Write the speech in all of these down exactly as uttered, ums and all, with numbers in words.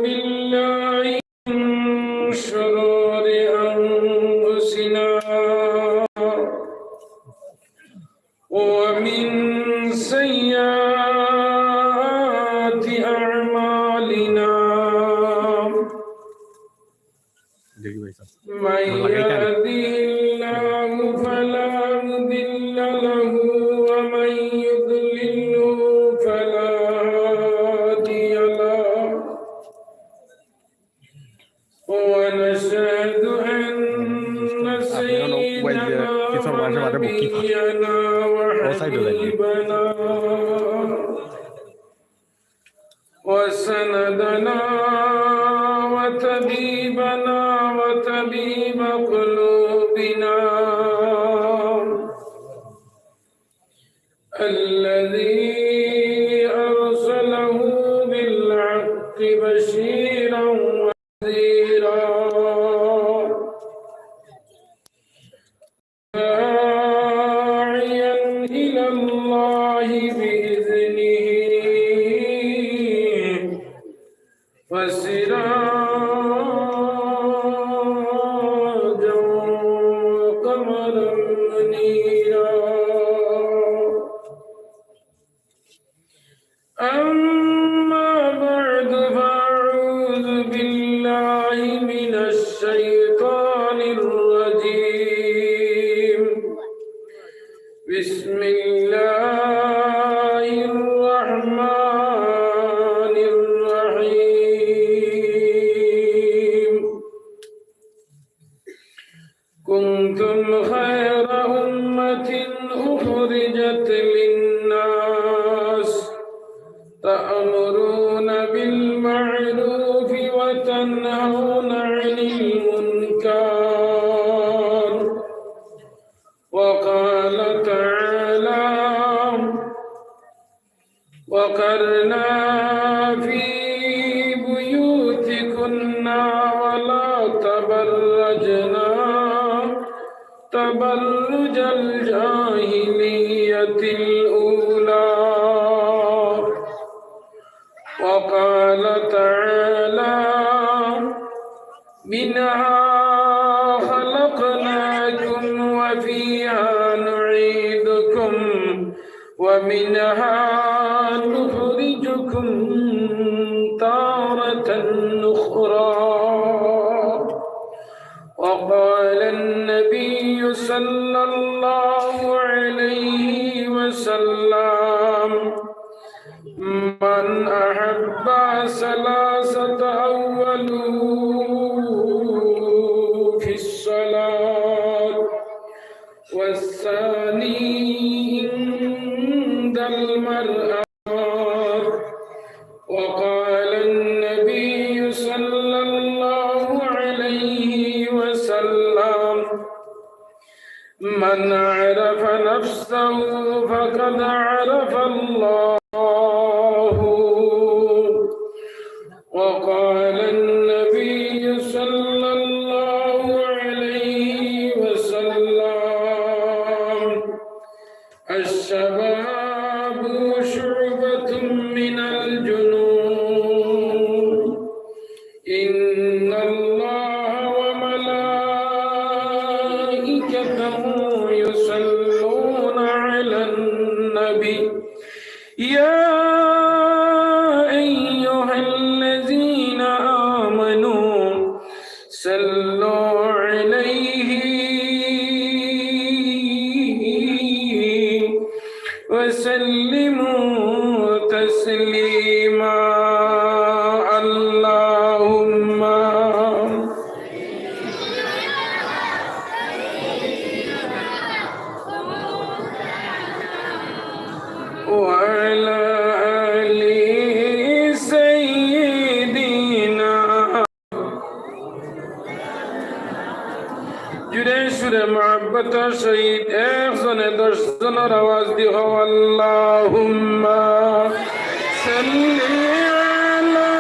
بالله من شرور أنفسنا ومن سيئات أعمالنا. من يهده الله فلا مضل له ومن يضلله فلا هادي له. ونشهد أن سيدنا ونبينا وحبيبنا وسندنا وطبيبنا وطبيب قلوبنا الذي أرسله بالحق بشيرا ونذيرا داعيا إلى الله بإذنه وسراجا وقمرا منيرا. أما بعد فأعوذ بالله من الشيطان الرجيم. بسم الله الرحمن الرحيم. كنتم خير أمة أخرجت للناس تأمرون بالمعروف وتنهون عن المنكر. وقال تعالى: وقرنا في بيوتكن ولا تبرجن تبرج الجاهلية الأولى. وقال تعالى: منها خلقناكم وفيها نعيدكم ومنها نخرجكم تارة أخرى. وقال النبي صلى الله عليه وسلم: من أحب ثلاثة أولوا في الصلاة والثاني عند المرأة. وقال النبي صلى الله عليه وسلم: من عرف نفسه فقد عرف الله. وقال النبي صلى الله عليه وسلم: الشباب شعبة من الجنون. إن الله وملائكته يصلون على النبي. يا أيها الذين آمنوا صلوا عليه وسلموا تسليما. اللهم وعلى آل سيدنا। জুরে সুরে মহব্বতর সহিত একজনে দশ জনর আওয়াজ দি কও, আল্লাহুম্মা সাল্লি আলা।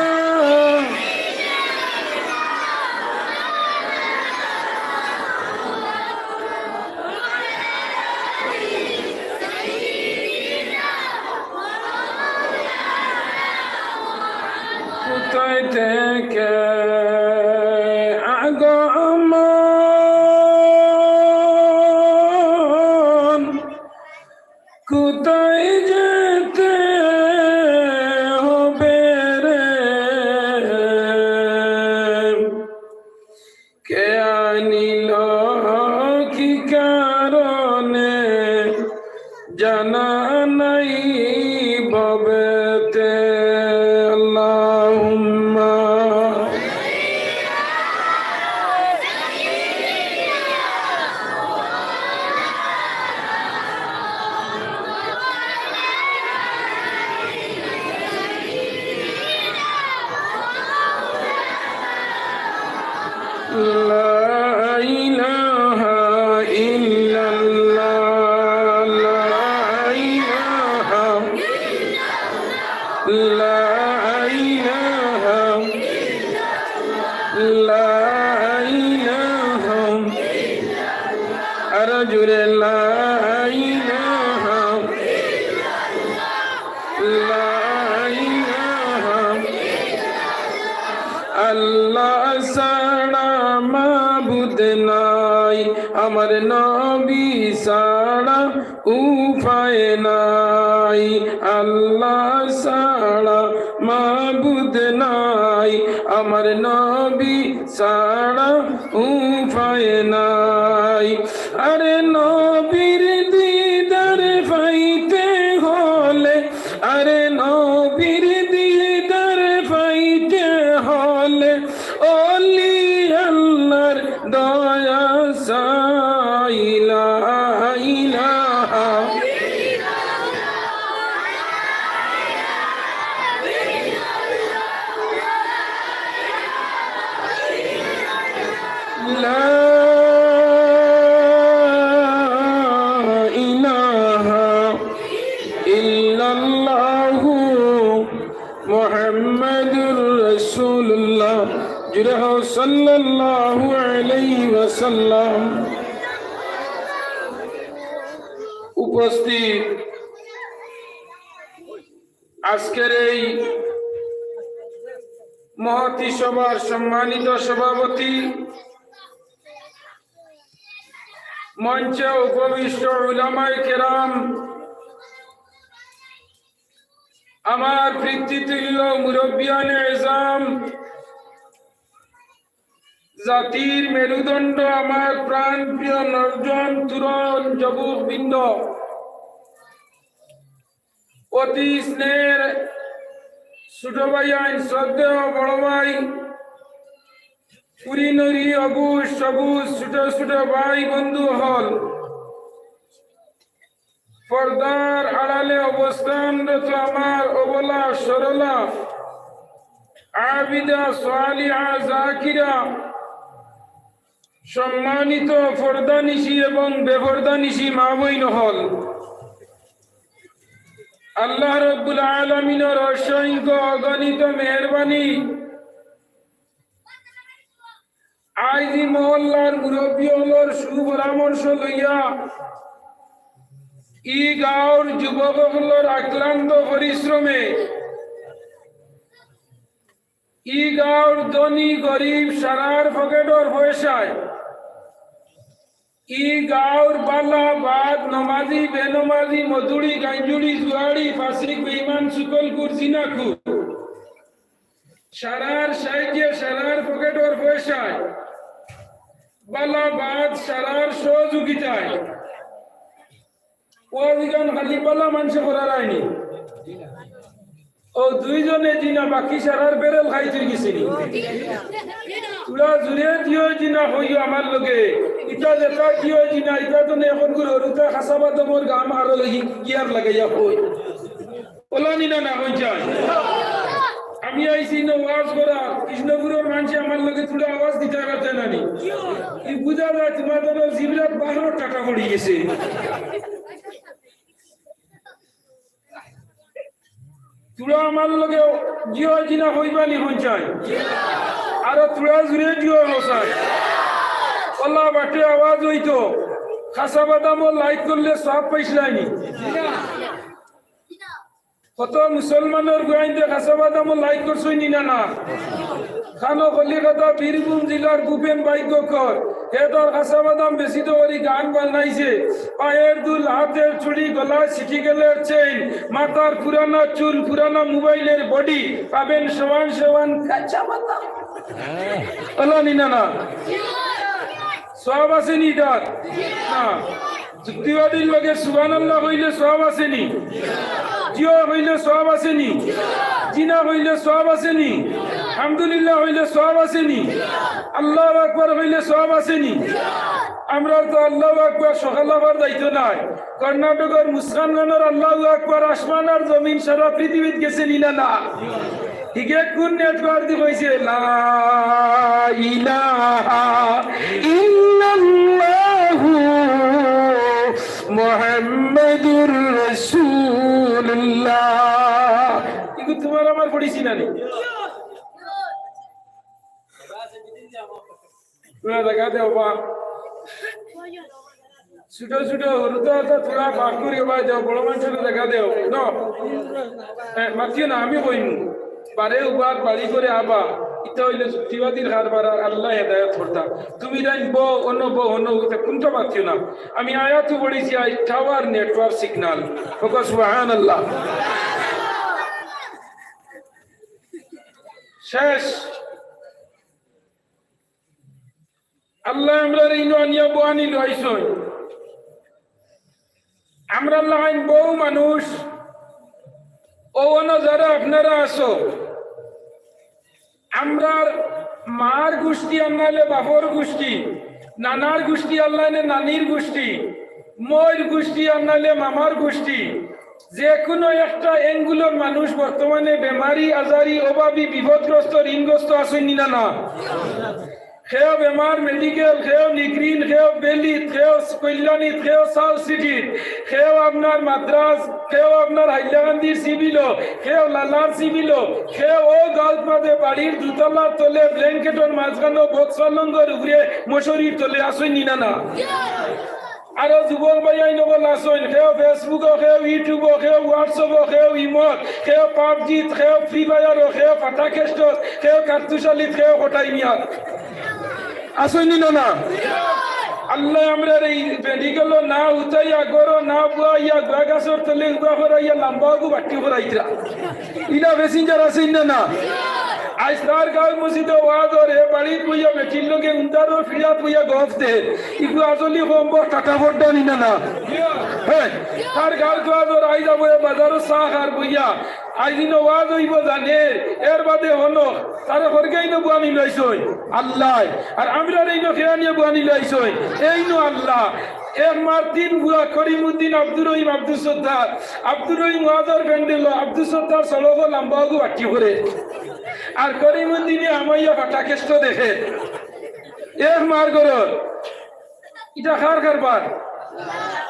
কোথায় থেকে আগমন, কোথায় যেতে হবে রে? কে আনিল কি কারণে জানা নাই ভবেতে। আল্লাহুম্মা لا إله إلا الله، لا إله، لا إله، لا إله، আরো জোরে, لا إله لا إله। আল্লাহ ছাড়া মাবুদ নাই, আমার নবী ছাড়া উপায় নাই। আল্লাহ ছাড়া মাবুদ নাই, আমার নবী ছাড়া উপায় নাই। আরে নবীর দিদার পাইতে হলে, আরে নবীর দিদার পাইতে হলে, অলি আল্লাহর দয়া চাই। লা ইলাহা لا إله إلا الله محمد رسول الله। জোরে কও, সাল্লাল্লাহু আলাইহি ওয়াসাল্লাম। উপস্থিত আজকের এই মহতী সভার সম্মানিত সভাপতি, মঞ্চে উপবিষ্ট উলামায়ে কেরাম, আমার পিতৃতুল্য মুরব্বিয়ানে এজাম, জাতির মেরুদণ্ড, আমার প্রাণপ্রিয় নওজোয়ান তরুণ যুবকবৃন্দ, অতি স্নেহের ছোট ভাইয়াইন, শ্রদ্ধেয় বড় ভাই, পুরি নুরি, অবুজ সবুজ, ছোট ছোট ভাই বন্ধু অকল, পর্দার আড়ালে অবস্থানরত আমার অবলা সরলা আবিদা সালিহা জাকিরা, সম্মানিত পর্দানিশি এবং বেপর্দানিশি মা বইন অকল, আল্লাহ রব্বুল আলামিনর অসংখ্য অগণিত মেহেরবানি, আইজ ই মহল্লার মুরব্বি অকলর সুপরামর্শ লইয়া ই গাঁওর যুবক অকলর অক্লান্ত পরিশ্রমে, ই গাঁওর ধনী গরিব সারার পকেটর পয়সায়, ই গাঁওর বালা বাদ, নমাজি বেনমাজি, মদুড়ি গাঞ্জুড়ি, জুয়াড়ি, ফাসিক বেইমান, চুগলখুর জিনাখুর, সারার সাহায্যে, সারার পকেটর পয়সায়, বালা বাদ সারার সহযোগিতায়, অউ ইখান খালি বালা মানষে করার আইনি। অউ দুইজনে জিনা বাকি সারার বেরেল খাই থুই গেছে নি। তুরা জুরে দিও জিনা কইও আমার লগে। ইতা যেতা দিও জিনা, ইতা তো নে এখন করে অরুতা খাসা বাদামর গাম আরো লাগি গিয়ার লাগাইয়া কই। ওলা নি না, না কই যায়। আমি আইছি না ওয়াজ করা, কৃষ্ণপুরর মানষে আমার লগে তুরা আওয়াজ দিতা পারতা না নি। ই বুঝা যায় তুমার জিবরাত বারো টাকা পড়ি গেছে। তুরা আমার লগে জিও জিনা কইবা নি কই যায়। আরো তুরা জুরে জিও কই যায়। ওলা বাটে আওয়াজ অইতো। খাসা বাদামও like করলে সওয়াব পাইছলায় নি। কত মুসলমানর গুয়াইন্দে খাসা বাদামও লাইক করছইন নি না না? খানো কলিকাতা বীরভূম জেলার ভূপেন ভাগ্যকর, হে তার খাসা বাদাম বেশি তো করি গান বানাইছে। পায়ের দুল, হাতের চুড়ি, গলায় সিটি গেলের চেইন, মাথার পুরানা চুল, পুরানা মোবাইলের বডি, পাবেন সমান সমান কাঁচা বাদাম। হলো নি না না? সওয়াব আছে নি ইটার? না। যুক্তিবাদীর লগে সুবহানাল্লাহ কইলে সওয়াব আছে নি? জিও কইলে সওয়াব আছে নি? জিনা কইলে সওয়াব আছে নি? আলহামদুলিল্লাহ কইলে সওয়াব আছে নি? আল্লাহু আকবার কইলে সওয়াব আছে নি? আমরা তো আল্লাহু আকবার সকাল আবার যাইতো নাই। কর্ণাটকর মুসকান খানর আল্লাহু আকবার আসমান আর জমিন সারা পৃথিবীত গেছে নি না না? হিগে কোন নেটওয়ার্ক দি কইছে? লা ইলাহা ইল্লাল্লাহু মুহাম্মাদুর রাসূলুল্লাহ। ইগু তোমার আমার পড়িছি না নি? তোরা দেখা দেও বা। ছোট ছোট হুরুতা তো তোরা পাঠ করিও বা দেও, বড় মানুষরে দেখা দেও। ন? এ, মাতিও না, আমি কইমু। বারে উবাদ বাড়ি করে আবা। ইটা অইলে যুক্তিবাদীর কারবার আর আল্লায় হেদায়েত করতা। তুমি জান বো, অন্য বো, অন্য বো, তা কোনটা মাতিও না। আমি আয়াতও পড়িছি, আই টাওয়ার নেটওয়ার্ক সিগন্যাল। ওকে সুবহানাল্লাহ। শেষ। আল্লায় আমরারে ইনো আনিয়া বওয়ানি লইছইন। আমরার লাখান বউ মানুষ, অউ অনো যারা আপনারা আছো, আমরার মার গুষ্টি আর নাইলে বাপর গুষ্টি, নানার গুষ্টি আর নাইলে নানির গুষ্টি, মইর গুষ্টি আর নাইলে মামার গুষ্টি, যে কোনো একটা অ্যাঙ্গুলর মানুষ বর্তমানে বেমারি, আজারি, অভাবী, বিপদগ্রস্ত, ঋণগ্রস্ত আছইন নি না না? কেউ বেমার মেডিকেল, কেউ নিগরিন, কেউ বেলিত, কেউ কল্যাণীত, কেউ সাউথ সিটিত, কেউ আপনার মাদ্রাজ, কেউ আপনার হাইলাকান্দির সিভিলো, কেউ লালার সিভিলো, কেউ অউ গাউত মাঝে বাড়ির দুতলার তলে ব্ল্যাঙ্কেটর মাঝখানো বক্স পালঙ্গর উপরে মশারির তলে আছইন নি না না? আরো যুবক ভাইয়াইন অকল আছইন, কেউ Facebook-ও, কেউ YouTube-ও, কেউ WhatsApp-ও, কেউ ইমোত, কেউ PUBG-ত, কেউ Free Fire-ও, কেউ ফাটা কেষ্টত, কেউ কার্তুশালিত, কেউ কটাই মিয়াত। আছইন নি না না? আল্লায় আমরারে মেডিকেলো না উঠাইয়া, ঘরো না বওয়াইয়া, গুয়া গাছর তলে উবা করাইয়া, লাম্বা অগু বাট্টি করাইতরা। ইলা প্যাসেঞ্জার আছইন না না? আইজ তার গাউর মসজিদো ওয়াজ অর, হে বাড়িত বইয়া বেটির লগে উন্দারর ফিরাত বইয়া গফ দের। ইগু আজলি কম বড় টাটা ফড্ডা নি না না? হ্যাঁ, তার গাউত ওয়াজ অর, আইজ যাবো এ বাজারো চা খার বইয়া। আইজ ইনো ওয়াজ অইবো জানে, এর বাদে হনো, তারে হরগে ইনো বওয়ানি লইছইন আল্লায়। আর আমরারে ইনো কে আনিয়া বওয়ানি লইছইন, এইনো আল্লাহ। এক মার তিন বুয়া, করিমউদ্দিন, আব্দুর রহিম, আব্দুস সত্তার। আব্দুর রহিম ওয়াজর প্যান্ডেলো, আব্দুস সত্তার সড়কো লাম্বা অগু বাট্টি করে। আর করিমউদ্দিনে হামাইয়া ফাটা কেষ্ট দেখে। এক মার ঘরর। ইটা কার কারবার?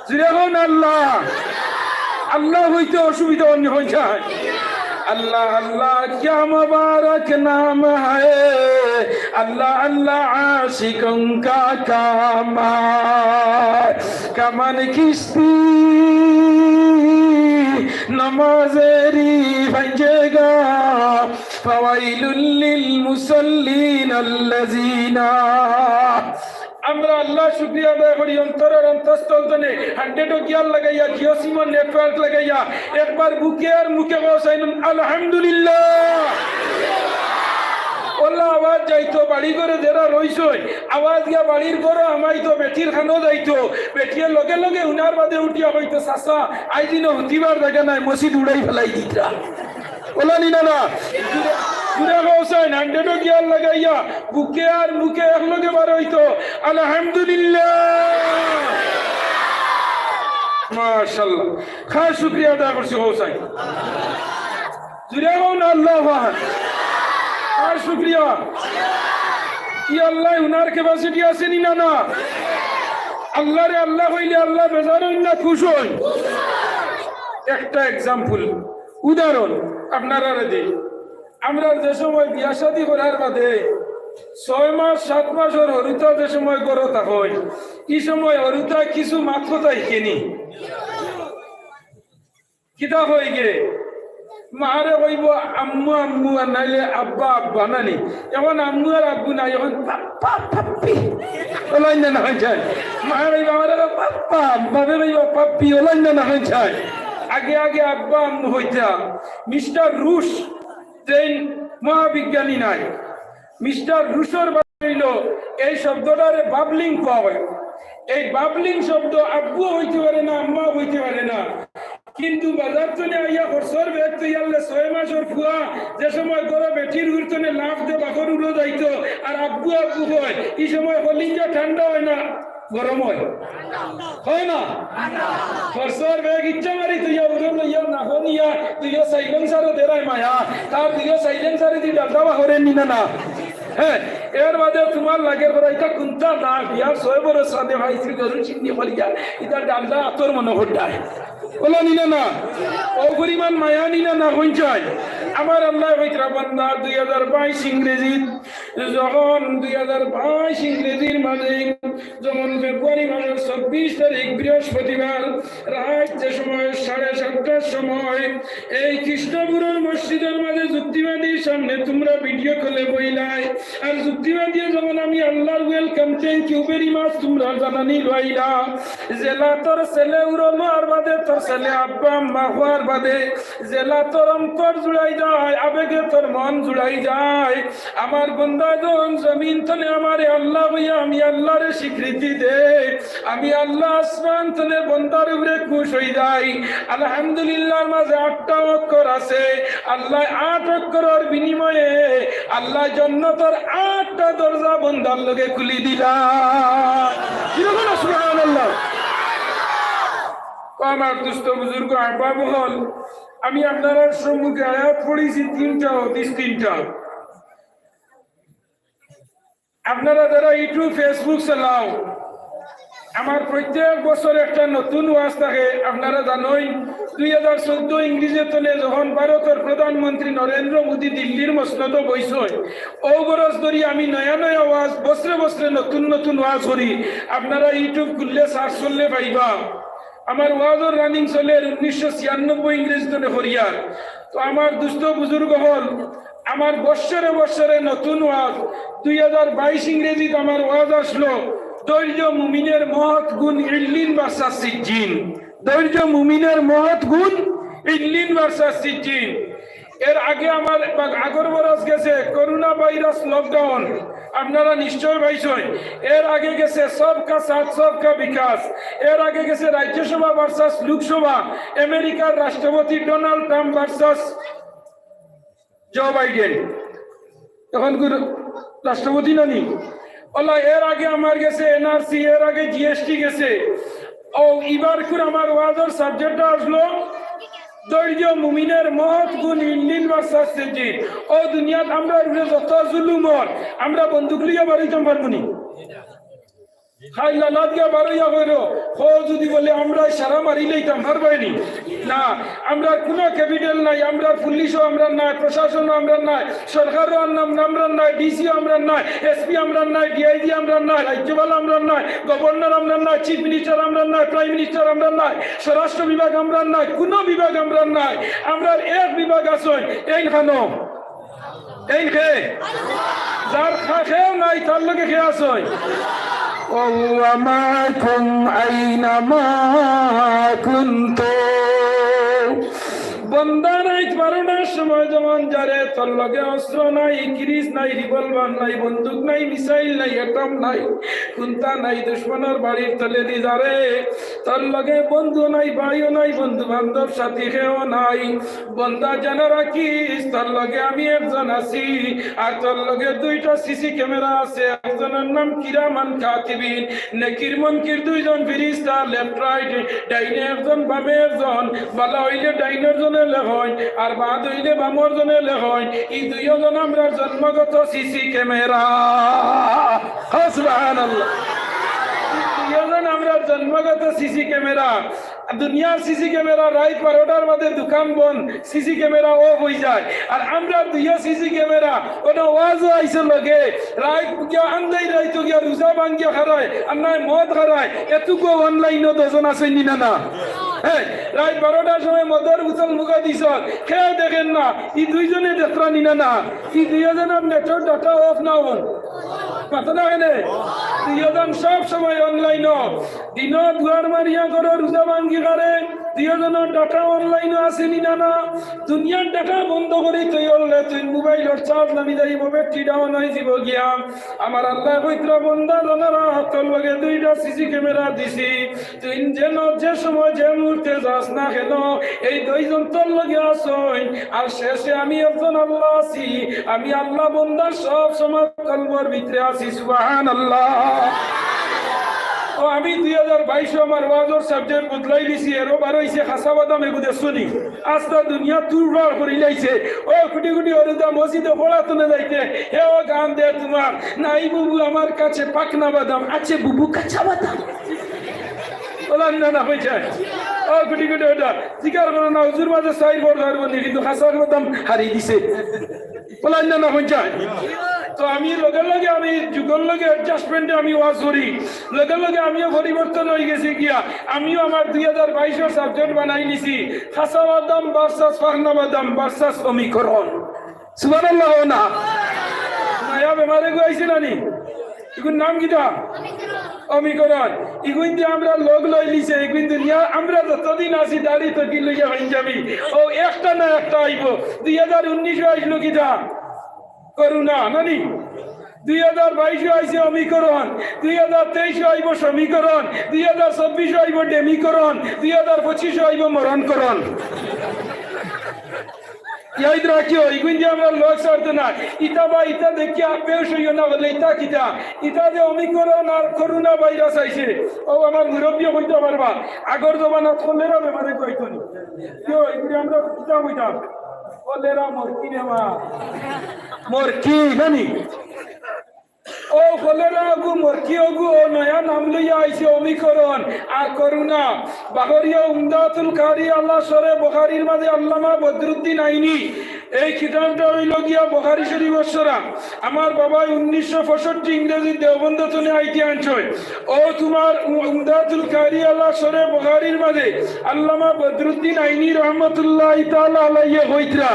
জুরে কউন আল্লাহ। আল্লাহ অইতে অসুবিধা অন্য হয়ে যায়। اللہ اللہ کیا مبارک نام ہے، اللہ اللہ عاشقوں کا کام ہے۔ کمن کشتی نماز ری بھنجے گا، فویل للمصلین الذین আমরা আল্লাহর শুকরিয়া আদায় করি অন্তরের অন্তঃস্থল তনে hundred-ও গিয়ার লাগাইয়া, Jio SIM-র network লাগাইয়া, একবার বুকে আর মুখে কওয়া চাইলাম, আলহামদুলিল্লাহ। অলা আওয়াজ যাইতো বাড়ি ঘরে যেরা রইছইন, আওয়াজ গিয়া বাড়ির ঘরো হামাইতো, বেটির কানো যাইতো, বেটিয়ে লগে লগে হুনার বাদে উঠিয়া কইতো, চাচা, আইজ ইনো হুতিবার জাগা নাই, মসজিদ উড়াই ফালাই দিতরা। অলা নি না না? জুরে, জুরে কওয়া চাইন, hundred-ও গিয়ার লাগাইয়া, বুকে আর মুখে একলগে বার অইতো, আলহামদুলিল্লাহ। মাশাআল্লাহ। খাস শুকরিয়া আদায় করছি কওয়া চাইন। জুরে কউন আল্লাহ আকবার। খাস শুকরিয়া। ই আল্লায় হুনার capacity আছে নি না না? আল্লাহরে আল্লাহ কইলে আল্লাহ বেজার অইন না খুশ অইন? একটা example, উদাহরণ আপনারারে দেই। আমরা যে সময় বিয়া শাদী করার বাদে ছয় মাস, সাত মাসর হুরুতা যে সময় ঘরো থাকইন, ই সময় হুরুতায় কিছু মাত কথা হিকেনি। কিতা কইগে? মারে কইবো আম্মু আম্মু, আর নাইলে আব্বা আব্বা, না নি? এখন আম্মু আর আব্বু নাই, এখন পাপ্পা পাপ্পি। অলাইন না, না অইন চাই? মারে কইবো আমারে পাপ্পা, বাপে কইবো পাপ্পি, অলাইন না, না অইন চাই? আগে আগে আব্বা আম্মু কইতা। মিস্টার রুশ, যেইন মহাবিজ্ঞানী নায়, মিস্টার রুশর বাদ অইলো, এই শব্দটারে বাবলিং কওয়া অয়। এই বাবলিং শব্দ আব্বুও কইতে পারে না, আম্মাও কইতে পারে না। কিন্তু বাজার তনে আইয়া খরচর ব্যাগ তৈয়ারলে ছয় মাসর ফুয়া যে সময় ঘরো বেটির উরতনে লাফ দে বাপর উরো যাইতো, আর আব্বু আব্বু কয়, ই সময় কলিজা ঠান্ডা অয় না, গরম অয়? অয় না? খরচর ব্যাগ ইচ্ছা মারি তুইয়া উরো লইয়া না হনিয়া, তুইও সাইলেন্সারও দেরায় মায়া, তার তুইও সাইলেন্সারে দি ডালটা বাহরে নি না না। হ্যাঁ, এর বাদে তুমার লাগের পরে ইটা কুন্তা না, বিয়ার ছয় বরস বাদে ভাইছি গরু চিন্নি করিয়া, ইটা ডালটা আতর মনো হড্ডায়। অলা নি না না? অউ পরিমাণ মায়া নি না না অইন চাই? আমার আল্লায় কইতরা বান্দা দুই হাজার বাইশ ইংরেজিত, যখন দুই হাজার বাইশ ইংরেজির মাঝে যখন ফেব্রুয়ারি মাসর চব্বিশ তারিখ বৃহস্পতিবার রাইত যে সময় সাড়ে সাতটার সময় এই কৃষ্ণপুরর মসজিদর মাঝে যুক্তিবাদীর সামনে তুমরা ভিডিও কলে বইলায়, আর যুক্তিবাদীয়ে যখন আমি আল্লার welcome, thank you very much তুমরা জানানি লইলা, যেলা তোর ছেলে উরো লওয়ার বাদে, তোর ছেলে আব্বা আম্মা হওয়ার বাদে, যেলা তোর অন্তর জুড়াই যায়, আবেগে তোর মন জুড়াই যায়, আমার বন্দা যখন জমিন তনে আমারে আল্লা কইয়া আমি আল্লারে স্বীকৃতি দেই, আমি আল্লা আসমান তনে বন্দার উপরে খুশ অই যাই। আলহামদুলিল্লাহর মাঝে আটটা অক্ষর আছে, আল্লায় আট অক্ষরর বিনিময়ে আল্লায় জন্নতর আটটা দরজা বন্দার লগে খুলি দিলা। কিরকম সুবহানাল্লাহ? তো আমার দুস্ত বুজুর্গ আহবাব অকল, আমি আপনারার সম্মুখে আয়াত পড়ছি তিনটা, হাদিস তিনটা। আপনারা যারা YouTube, Facebook চালাও, আমার প্রত্যেক বছর একটা নতুন ওয়াজ থাকে। আপনারা জানইন, দুই হাজার চৌদ্দ ইংরেজির তনে যখন ভারতর প্রধানমন্ত্রী নরেন্দ্র মোদী দিল্লির মসনদো বইছইন, অউ বরস ধরি আমি নয়া নয়া ওয়াজ, বছরে বছরে নতুন নতুন ওয়াজ করি। আপনারা YouTube খুললে search করলে পাইবা। আমার ওয়াজর running চলের উনিশশো ছিয়ানব্বই ইংরেজি তনে করিয়ার। তো আমার দুস্ত বুজুর্গ অকল, আমার বৎসরে বৎসরে নতুন ওয়াজ, দুই হাজার বাইশ ইংরেজিত আমার ওয়াজ আসলো, ধৈর্য মুমিনের মহৎ গুণ, ইল্লিন ভার্সাস সিজ্জিন। ধৈর্য মুমিনের মহৎ গুণ, ইল্লিন ভার্সাস সিজ্জিন। এর আগে আমার বা-, আগর বরস গেছে করোনা ভাইরাস লকডাউন, আপনারা নিশ্চয় পাইছইন। এর আগে গেছে সবকা সাথ সবকা বিকাশ, এর আগে গেছে রাজ্যসভা ভার্সাস লোকসভা, আমেরিকার রাষ্ট্রপতি Donald Trump versus Joe Biden, এখন কু রাষ্ট্রপতি নানি? অলা এর আগে আমার গেছে এনআরসি, এর আগে জিএসটি গেছে। ও ইবার কুর আমার ওয়াজর সাবজেক্টটা আসলো ধৈর্য মুমিনের মহৎ গুণ, ইল্লিন ভার্সাস সিজ্জিন। ও দুনিয়াত আমরার উপরে যত জুলুম অর, আমরা বন্দুক লইয়া বারইতাম পারমুনি? খাইলা লাদিয়া বারইয়া কইরো, হো যদি বলে আমরা সারা মারি লইতাম, পারবায়নি? না, আমরার কুনু ক্যাপিটাল নাই, আমরার পুলিশও আমরার নাই, প্রশাসনও আমরার নাই, সরকারও আমরার নাই, ডিসিও আমরার নাই, এসপি আমরার নাই, ডিআইজি আমরার নাই, রাজ্যপাল আমরার নাই, গভর্নর আমরার নাই, চিফ মিনিস্টার আমরার নাই, প্রাইম মিনিস্টার আমরার নাই, স্বরাষ্ট্র বিভাগ আমরার নাই, কুনু বিভাগ আমরার নাই। আমরার এক বিভাগ আছইন, এইন খানো। এইন কে? যার খা-, কেউ নাই, তার লগে কে আছইন? وهو معكم أينما كنتم। বন্দা রাইত বারোটার সময় যখন যারে, তোর লগে অস্ত্র নাই, কিরিচ নাই, রিভলভার নাই, বন্দুক নাই, মিসাইল নাই, অ্যাটম নাই, কুন্তা নাই, দুশমনর বাড়ির তলেদি যারে, তোর লগে বন্ধু নাই, ভাইও নাই, বন্ধু বান্ধব সাথী কেউ নাই। বন্দা জানা রাখিস, তোর লগে আমি একজন আছি, আর তোর লগে দুইটা সিসি ক্যামেরা আছে। একজনর নাম কিরামান কাতিবিন, নেকির মুনকির দুইজন ফিরিস্তা, লেফট রাইট, ডাইনে একজন, বামে একজন। বালা অইলে ডাইনর জনে লেখইন, আর বাদ অইলে বামর জনে লেখইন। ই দুইজন আমরার জন্মগত সিসি ক্যামেরা। হ্যাঁ, সুবহানাল্লাহ। ই দুইজন আমরার জন্মগত সিসি ক্যামেরা। আর দুনিয়ার সিসি ক্যামেরা রাইত বারোটার বাদে দোকান বন্ধ, সিসি ক্যামেরা অফ অইযায়। আর আমরার দুইও সিসি ক্যামেরা, অনো ওয়াজও আইছে লগে, রাইত গিয়া আন্দাইর রাইতো গিয়া রোজা ভাঙ্গিয়া খারায়, আর নায় মদ খারায়, এটুকু অনলাইনও দুইজন আছইন নি না না? হ্যাঁ, রাইত বারোটার সময় মদর বোতল মুখো দিছইন, কেউ দেখের না, ই দুইজনে দেখরা নি না না? ই দুইওজনর নেটর ডেটা অফ না অন? মাতো না কেনে? দুইওজন সব সময় অনলাইনও। দিনো দুয়ার মারিয়া ঘরো রোজা ভাঙ্গি খারে, দুইওজনর ডেটা অনলাইনও আছে নি না না? দুনিয়ার ডেটা বন্ধ করি থইলে তুইন মোবাইলর চার্জ নামি যাইবো, ব্যাটারি ডাউন অইযিবো গিয়া। আমার আল্লায় কইতরা, বন্দা জানারা, তোর লগে দুইটা সিসি ক্যামেরা দিছি, তুইন যেন যে সময় যে মুহূর্তে যাস না কেনে, এই দুইজন তোর লগে আছইন। আর শেষে আমি একজন আল্লাহ আছি, আমি আল্লাহ বন্দার সব সময় কলবর ভিতরে আছি। সুবহানাল্লাহ। ও, আমি দুই হাজার বাইশো আমার ওয়াজর সাবজেক্ট বদলাই দিছি, এরও বার অইছে খাসা বাদাম এগু দেখছো নি? আস্তা দুনিয়া তুরবার করিলাইছে। ও কুটি কুটি অরুদা মসজিদো পড়াতো না যাইতে, হে ও গান দে তোমার, নাই বুবু আমার কাছে পাকনা বাদাম, আছে বুবু কাঁচা বাদাম। অলাইন না না কইন চাই? ও কুটি কুটি অরুদা, জিকার করো না, হুজুর মাঝে চাইর বড় ধরবো নি, কিন্তু খাসা বাদাম হারি দিছে। অলাইন না না কইন চাই? তো আমি লগে লগে, আমি যুগর লগে অ্যাডজাস্টমেন্টে আমি ওয়াজ করি, লগে লগে আমিও পরিবর্তন অইগেছি গিয়া। আমিও আমার দুই হাজার বাইশর সাবজেক্ট বানাই নিছি, খাসা বাদাম ভার্সাস পাকনা বাদাম ভার্সাস অমিক্রন। সুবহানাল্লাহ না? নয়া বেমার এগু আইছে না নি? ইগুর নাম কিতা? অমিক্রন। ইগুইন দি আমরা লগ লইলিছে, ইগুইন দুনিয়া আমরা যতদিন আছি দাড়ি টুপি লইয়া পাঞ্জাবি। ও একটা না একটা আইবো। দুই হাজার উনিশো আইলো কিতা? করোনা, না নি? দুই হাজার বাইশো আইছে অমিক্রন, দুই হাজার তেইশো আইবো সমীকরণ, দুই হাজার চব্বিশো আইবো ডেমিক্রন, দুই হাজার পঁচিশো আইবো মরণকরণ। ইয়াদ রাখিও, ইগুইন দি আমরা লগ ছাড়তো না। ইতা বা ইতা দেখিয়া বেউশ অইও না, বলে ইতা কিতা? ইতা যে অমিক্রন আর করোনা ভাইরাস আইছে, ও আমার মুরব্বিয়ে কইতা পারবা, আগর জমানাত কলেরা বেমারে কইতো নি। কিও, ইগুরে আমরা কিতা কইতাম? কলেরা মরকি রে মা। মরকি, না নি? ও কলেরা অগু, মরকি অগু, ও নয়া নাম লইয়া আইছে অমিক্রন আর করোনা। বাহরিয়া উমদাতুল কারি আলা শরে বুখারীর মাঝে আল্লামা বদরুদ্দিন আইনি এই কিতাবটা অইলো গিয়া বুখারী শরীফর শরা। আমার বাবায় উনিশশো পঁয়ষট্টি ইংরেজি দেওবন্দ থনে আইতে আনছইন। ও তোমার উ-, উমদাতুল কারি আলা শরে বুখারীর মাঝে আল্লামা বদরুদ্দিন আইনি রহমতুল্লাহি তাআলা আলাইহি কইতরা,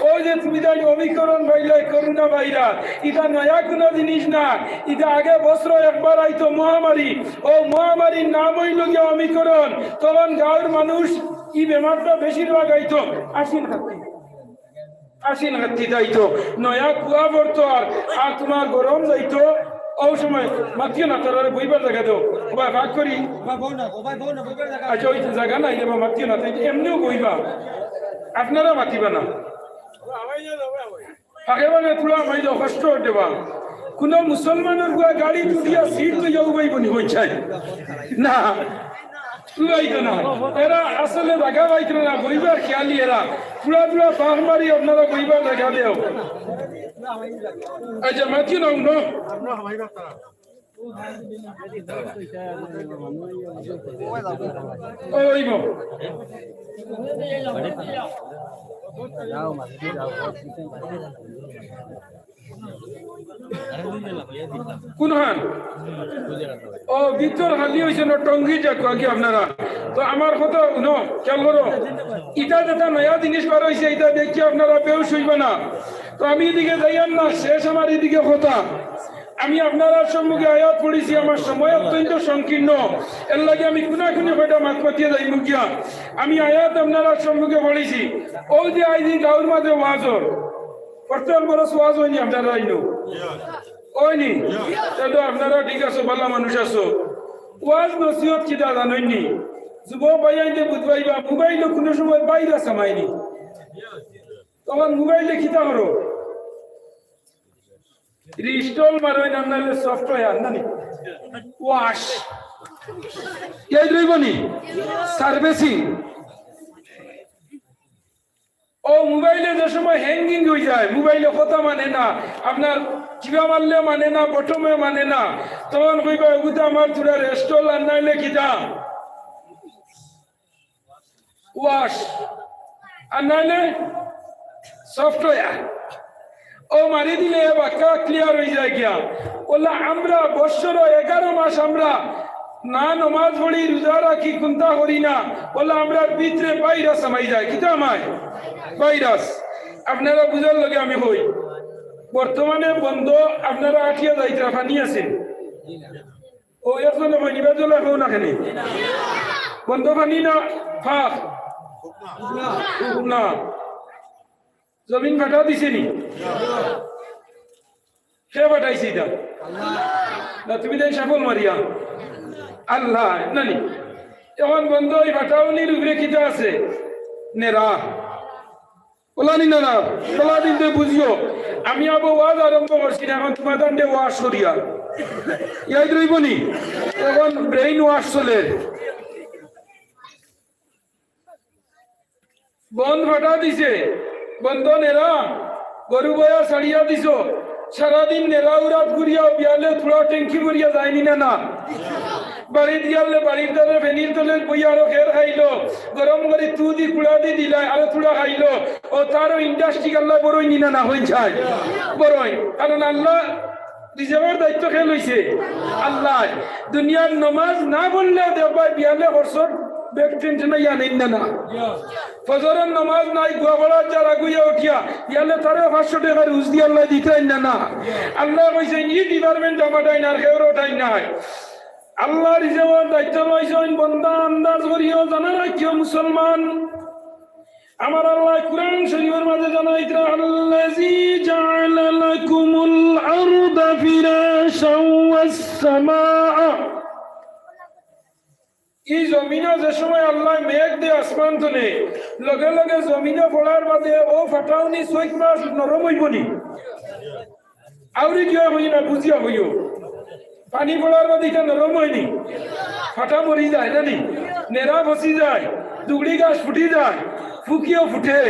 ও যে তুমি তাই অমিক্রন পাইলায় করোনা ভাইরাস, ইটা নয়া কুনু জিনিস না, ইটা আগে বছরো একবার আইতো মহামারী। ও মহামারীর নাম অইলো গিয়া অমিক্রন। তখন গাঁওর মানুষ ই বেমারটা বেশিরভাগ আইতো আশ্বিন কার্তিক। আশ্বিন কার্তিক আইতো, নয়া কুয়া পড়তো আর, আর তোমার গরম যাইতো। ও সময় মাতিও না, তারারে বইবার জাগা দেও। ও ভাই, ভাগ করি। আচ্ছা, ওই জাগা নাই রে বা, মাতিও না, তাই এমনেউ বইবা, আপনারা মাতিবা না। ফাঁকে ফাঁকে তুলা মাইল কষ্ট অইতে বা। কুনু মুসলমানর গুয়া গাড়িত উঠিয়া সিট লইয়া উবাইবো নি, কইন চাই? না, উবাইতো না। এরা আসলে জাগা পাইতো না, বইবার খেয়ালি এরা। তুলা তুলা ফাঁক মারি আপনারা বইবার জাগা দেও। আচ্ছা, মাতিও না, উনো। ওই গো। কুনহান? ও, ভিতর খালি অইছে না, টঙ্গি যাক আগে আপনারা। তো আমার কথা হুনো, খেয়াল করো। ইটা যেটা নয়া জিনিস বার অইছে, ইটা দেখি আপনারা বেউশ অইবা না। তো আমি এদিকে যাইয়ার না, শেষ আমার এদিকে কথা। আমি আপনারার সম্মুখে আয়াত পড়ছি, আমার সময় অত্যন্ত সংকীর্ণ, এর লাগি আমি কুনাকুনি কয়টা মাত মাতিয়া যাইমু গিয়া। আমি আয়াত আপনারার সম্মুখে পড়ছি, অউ যে আইজ ই গাঁওর মাঝে ওয়াজ অর, প্রত্যেক বরস ওয়াজ অয়নি আপনারার ইনো? অয়নি? তে তো আপনারা ঠিক আছো, ভালা মানুষ আছো। ওয়াজ নসিহত কিতা জানইননি? যুবক ভাইয়াইন্তে বুঝবাইবা, মোবাইলো কুনু সময় ভাইরাস হামায়নি। তখন মোবাইলে কিতা করো? রিস্টল মারইন, আর নাইলে সফটওয়্যার, না নি? ওয়াশ। ইয়াদ রইবো নি? সার্ভিসিং। ও মোবাইলে যে সময় হ্যাঙ্গিং অইযায়, মোবাইলে কথা মানে না, আপনার টিপা মারলে মানে না, বটমে মানে না, তখন কইবা, "এগুতে আমার থুড়া রিস্টল আর নাইলে কিতা?" ওয়াশ, আর নাইলে সফটওয়্যার। ও মারি দিলে বাক্কা ক্লিয়ার অইযায় গিয়া। অউলা আমরা বৎসরো এগারো মাস আমরা না নমাজ পড়ি, রোজা রাখি, কুন্তা করি না, অউলা আমরার ভিতরে ভাইরাস হামাই যায়। কিতা হামায়? ভাইরাস। আপনারা বুঝার লাগি আমি কই, বর্তমানে বন্দ আপনারা আটিয়া যাইতরা, পানি আছে? ও একজনে কই, নিবা জলা কও না কেনে? বন্দ পানি না ফাঁক? না। জমিন ফাটা দিছে নি? কে ফাটাইছে ইটা? না, তুমি দেন সাফল মারিয়া। আল্লাহ, না নি? এখন বন্দ অউ ফাটাউনির উপরে কিতা আছে? নেরা। অলা নি না না? অলা দিন তে বুঝিও। আমি আবো ওয়াজ আরম্ভ করছি না, এখন তুমার দান্ডে ওয়াশ করিয়া। ইয়াদ রইবো নি? এখন ব্রেইন ওয়াশ চলের। বন্দ ফাটা দিছে, বন্দ নেরা, গরু বয়া ছাড়িয়া দিছো, সারাদিন নেরা উরাত ঘুরিয়া বিয়ালে থুড়া ট্যাঙ্কি ভরিয়া যায় নি না না? বাড়িত গিয়ালে বাড়ির তলে ফেনির তলে বইয়া আরো খের খাইলো, গরম করি তু দি কুড়া দি দিলাই, আরো থুড়া খাইলো। ও তারও ইন্ডাস্ট্রি আল্লায় বড়ই নি না না হইন চাই? বড়ই। কারণ আল্লাহ রিজিকর দায়িত্ব কে লইছে? আল্লায়। দুনিয়ার নমাজ না পড়লেও দেখবায় বিয়ালে খরচর ব্যাগ টেনশন ইয়া নেইন না না? ফজরর নমাজ নাই, গুয়াগড়া যার আগুইয়া উঠিয়া, বিয়ালে তারে পাঁচশো টেকা রুজ দিয়া আল্লায় দিতাইন না না? আল্লায় কইছইন, ই ডিপার্টমেন্ট আমার টাইন আর কেউরও টাইন নাই। আল্লায় রিজিকর দায়িত্ব লইছইন, বন্দা আন্দাজ করিও, জানা রাখিও মুসলমান। আমার আল্লায় কুরআন শরীফর মাঝে জানাইতরা, আল্লাযী জাআলা লাকুমুল আরদা ফিরাশাও ওয়াস সামাআ। ই জমিনো যে সময় আল্লায় মেঘ দে আসমান তনে, লগে লগে জমিনো পড়ার বাদে অউ ফাটাউনি চৈত মাস নরম অইবো নি? আউরি কিয়া কইও না, বুঝিয়া কইও। পানি পড়ার বাদে ইটা নরম অয় নি? ফাটা মরি যায় না নি? নেরা ফসি যায়, দুগড়ি গাছ ফুটি যায়, ফুকিও ফুটে।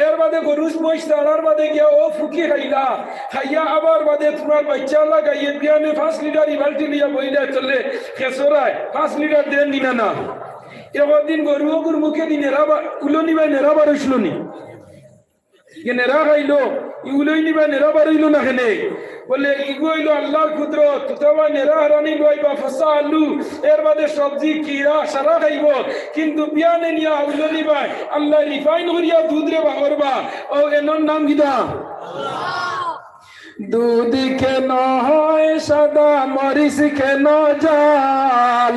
এর বাদে গরু মইষ তাড়ার বাদে গিয়া অউ ফুকি খাইলা, খাইয়া আবার বাদে তুমার বাইচ্চা লাগাইয়ে বিয়ানে পাঁচ লিটার ই বালতি লইয়া বইলে চলে খেসরায়, পাঁচ লিটার দেন নি না না? একদিন গরু অগুর মুখে দি নেরা বা-, উলনি বায় নেরা বার অইছিল নি? ই নেরা খাইলো, ই উলনি বায় নেরা বার অইলো না কেনে? বলে, ইগু অইলো আল্লার কুদরত, তুতাবা নেরা হারানি লইবা, ফসা আলু, এর বাদে সবজি, কিরা, সারা খাইবো, কিন্তু বিয়ানে নিয়া উলনি বায় আল্লায় রিফাইন করিয়া দুধরে বার করবা, অউ এনর নাম কিতা? দুধ কেন হয় সাদা, মরিচ কেন জাল,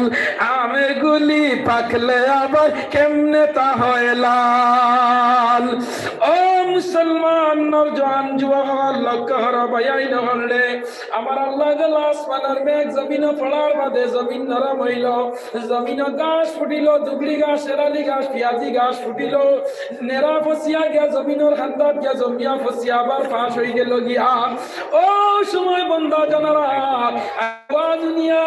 আমের গুলি পাকলে আবার কেমনে তা হয় লাল। ও মুসলমান, নওজোয়ান যুবক অকল, লক্ষ্য করো, ভাইয়াইন অকল রে, আমার আল্লায় যে আসমানর মেঘ জমিনো পড়ার বাদে জমিন নরম অইলো, জমিনো ঘাস ফুটিলো, দুবলি ঘাস, শেরালি ঘাস, পিয়াজি ঘাস ফুটিলো, নেরা ফসিয়া গিয়া জমিনর খান্দাত গিয়া জমিয়া ফসিয়া আবার ফাঁস অইগেলো গিয়া। অউ সময় বন্দা জানারা, ওয়া দুনিয়া,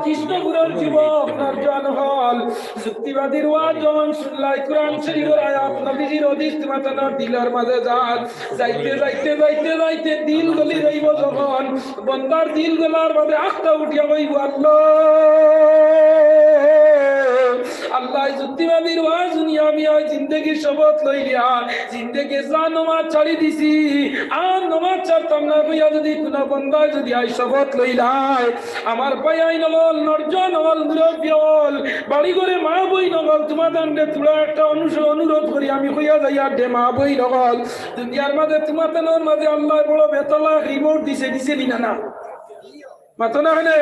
কৃষ্ণপুরর যুবক, নওজোয়ান অকল, যুক্তিবাদীর ওয়াজ যখন শুনলায়, কুরআন শরীফর আয়াত, নবীজির হাদিস তুমার তানর দিলর মাঝে যার, যাইতে, যাইতে, যাইতে, যাইতে দিল গলি যাইবো যখন, বন্দার দিল গলার বাদে আখতা উঠিয়া কইবো, আল্লাহ, আল্লাহ, যুক্তিবাদীর ওয়াজ হুনিয়া আমি অউ জিন্দেগির শপথ লইলিয়ার, জিন্দেগির যা নমাজ ছাড়ি দিছি, আর নমাজ ছাড়তাম না কইয়া যুদি কুনু বন্দায় যুদি আইজ শপথ লইলায়, আমার ভাইয়াইন অকল, নওজোয়ান অকল, মুরব্বি অকল, বাড়ি ঘরে মা বইন অকল, তুমার দান্ডে থুড়া একটা অনুস-, অনুরোধ করি, আমি কইয়া যাইয়ার দে মা বইন অকল, দুনিয়ার মাঝে তুমার তানর মাঝে আল্লায় বড় বেতালা রিমোট দিছে, দিছে নি না না? মাতো না কেনে?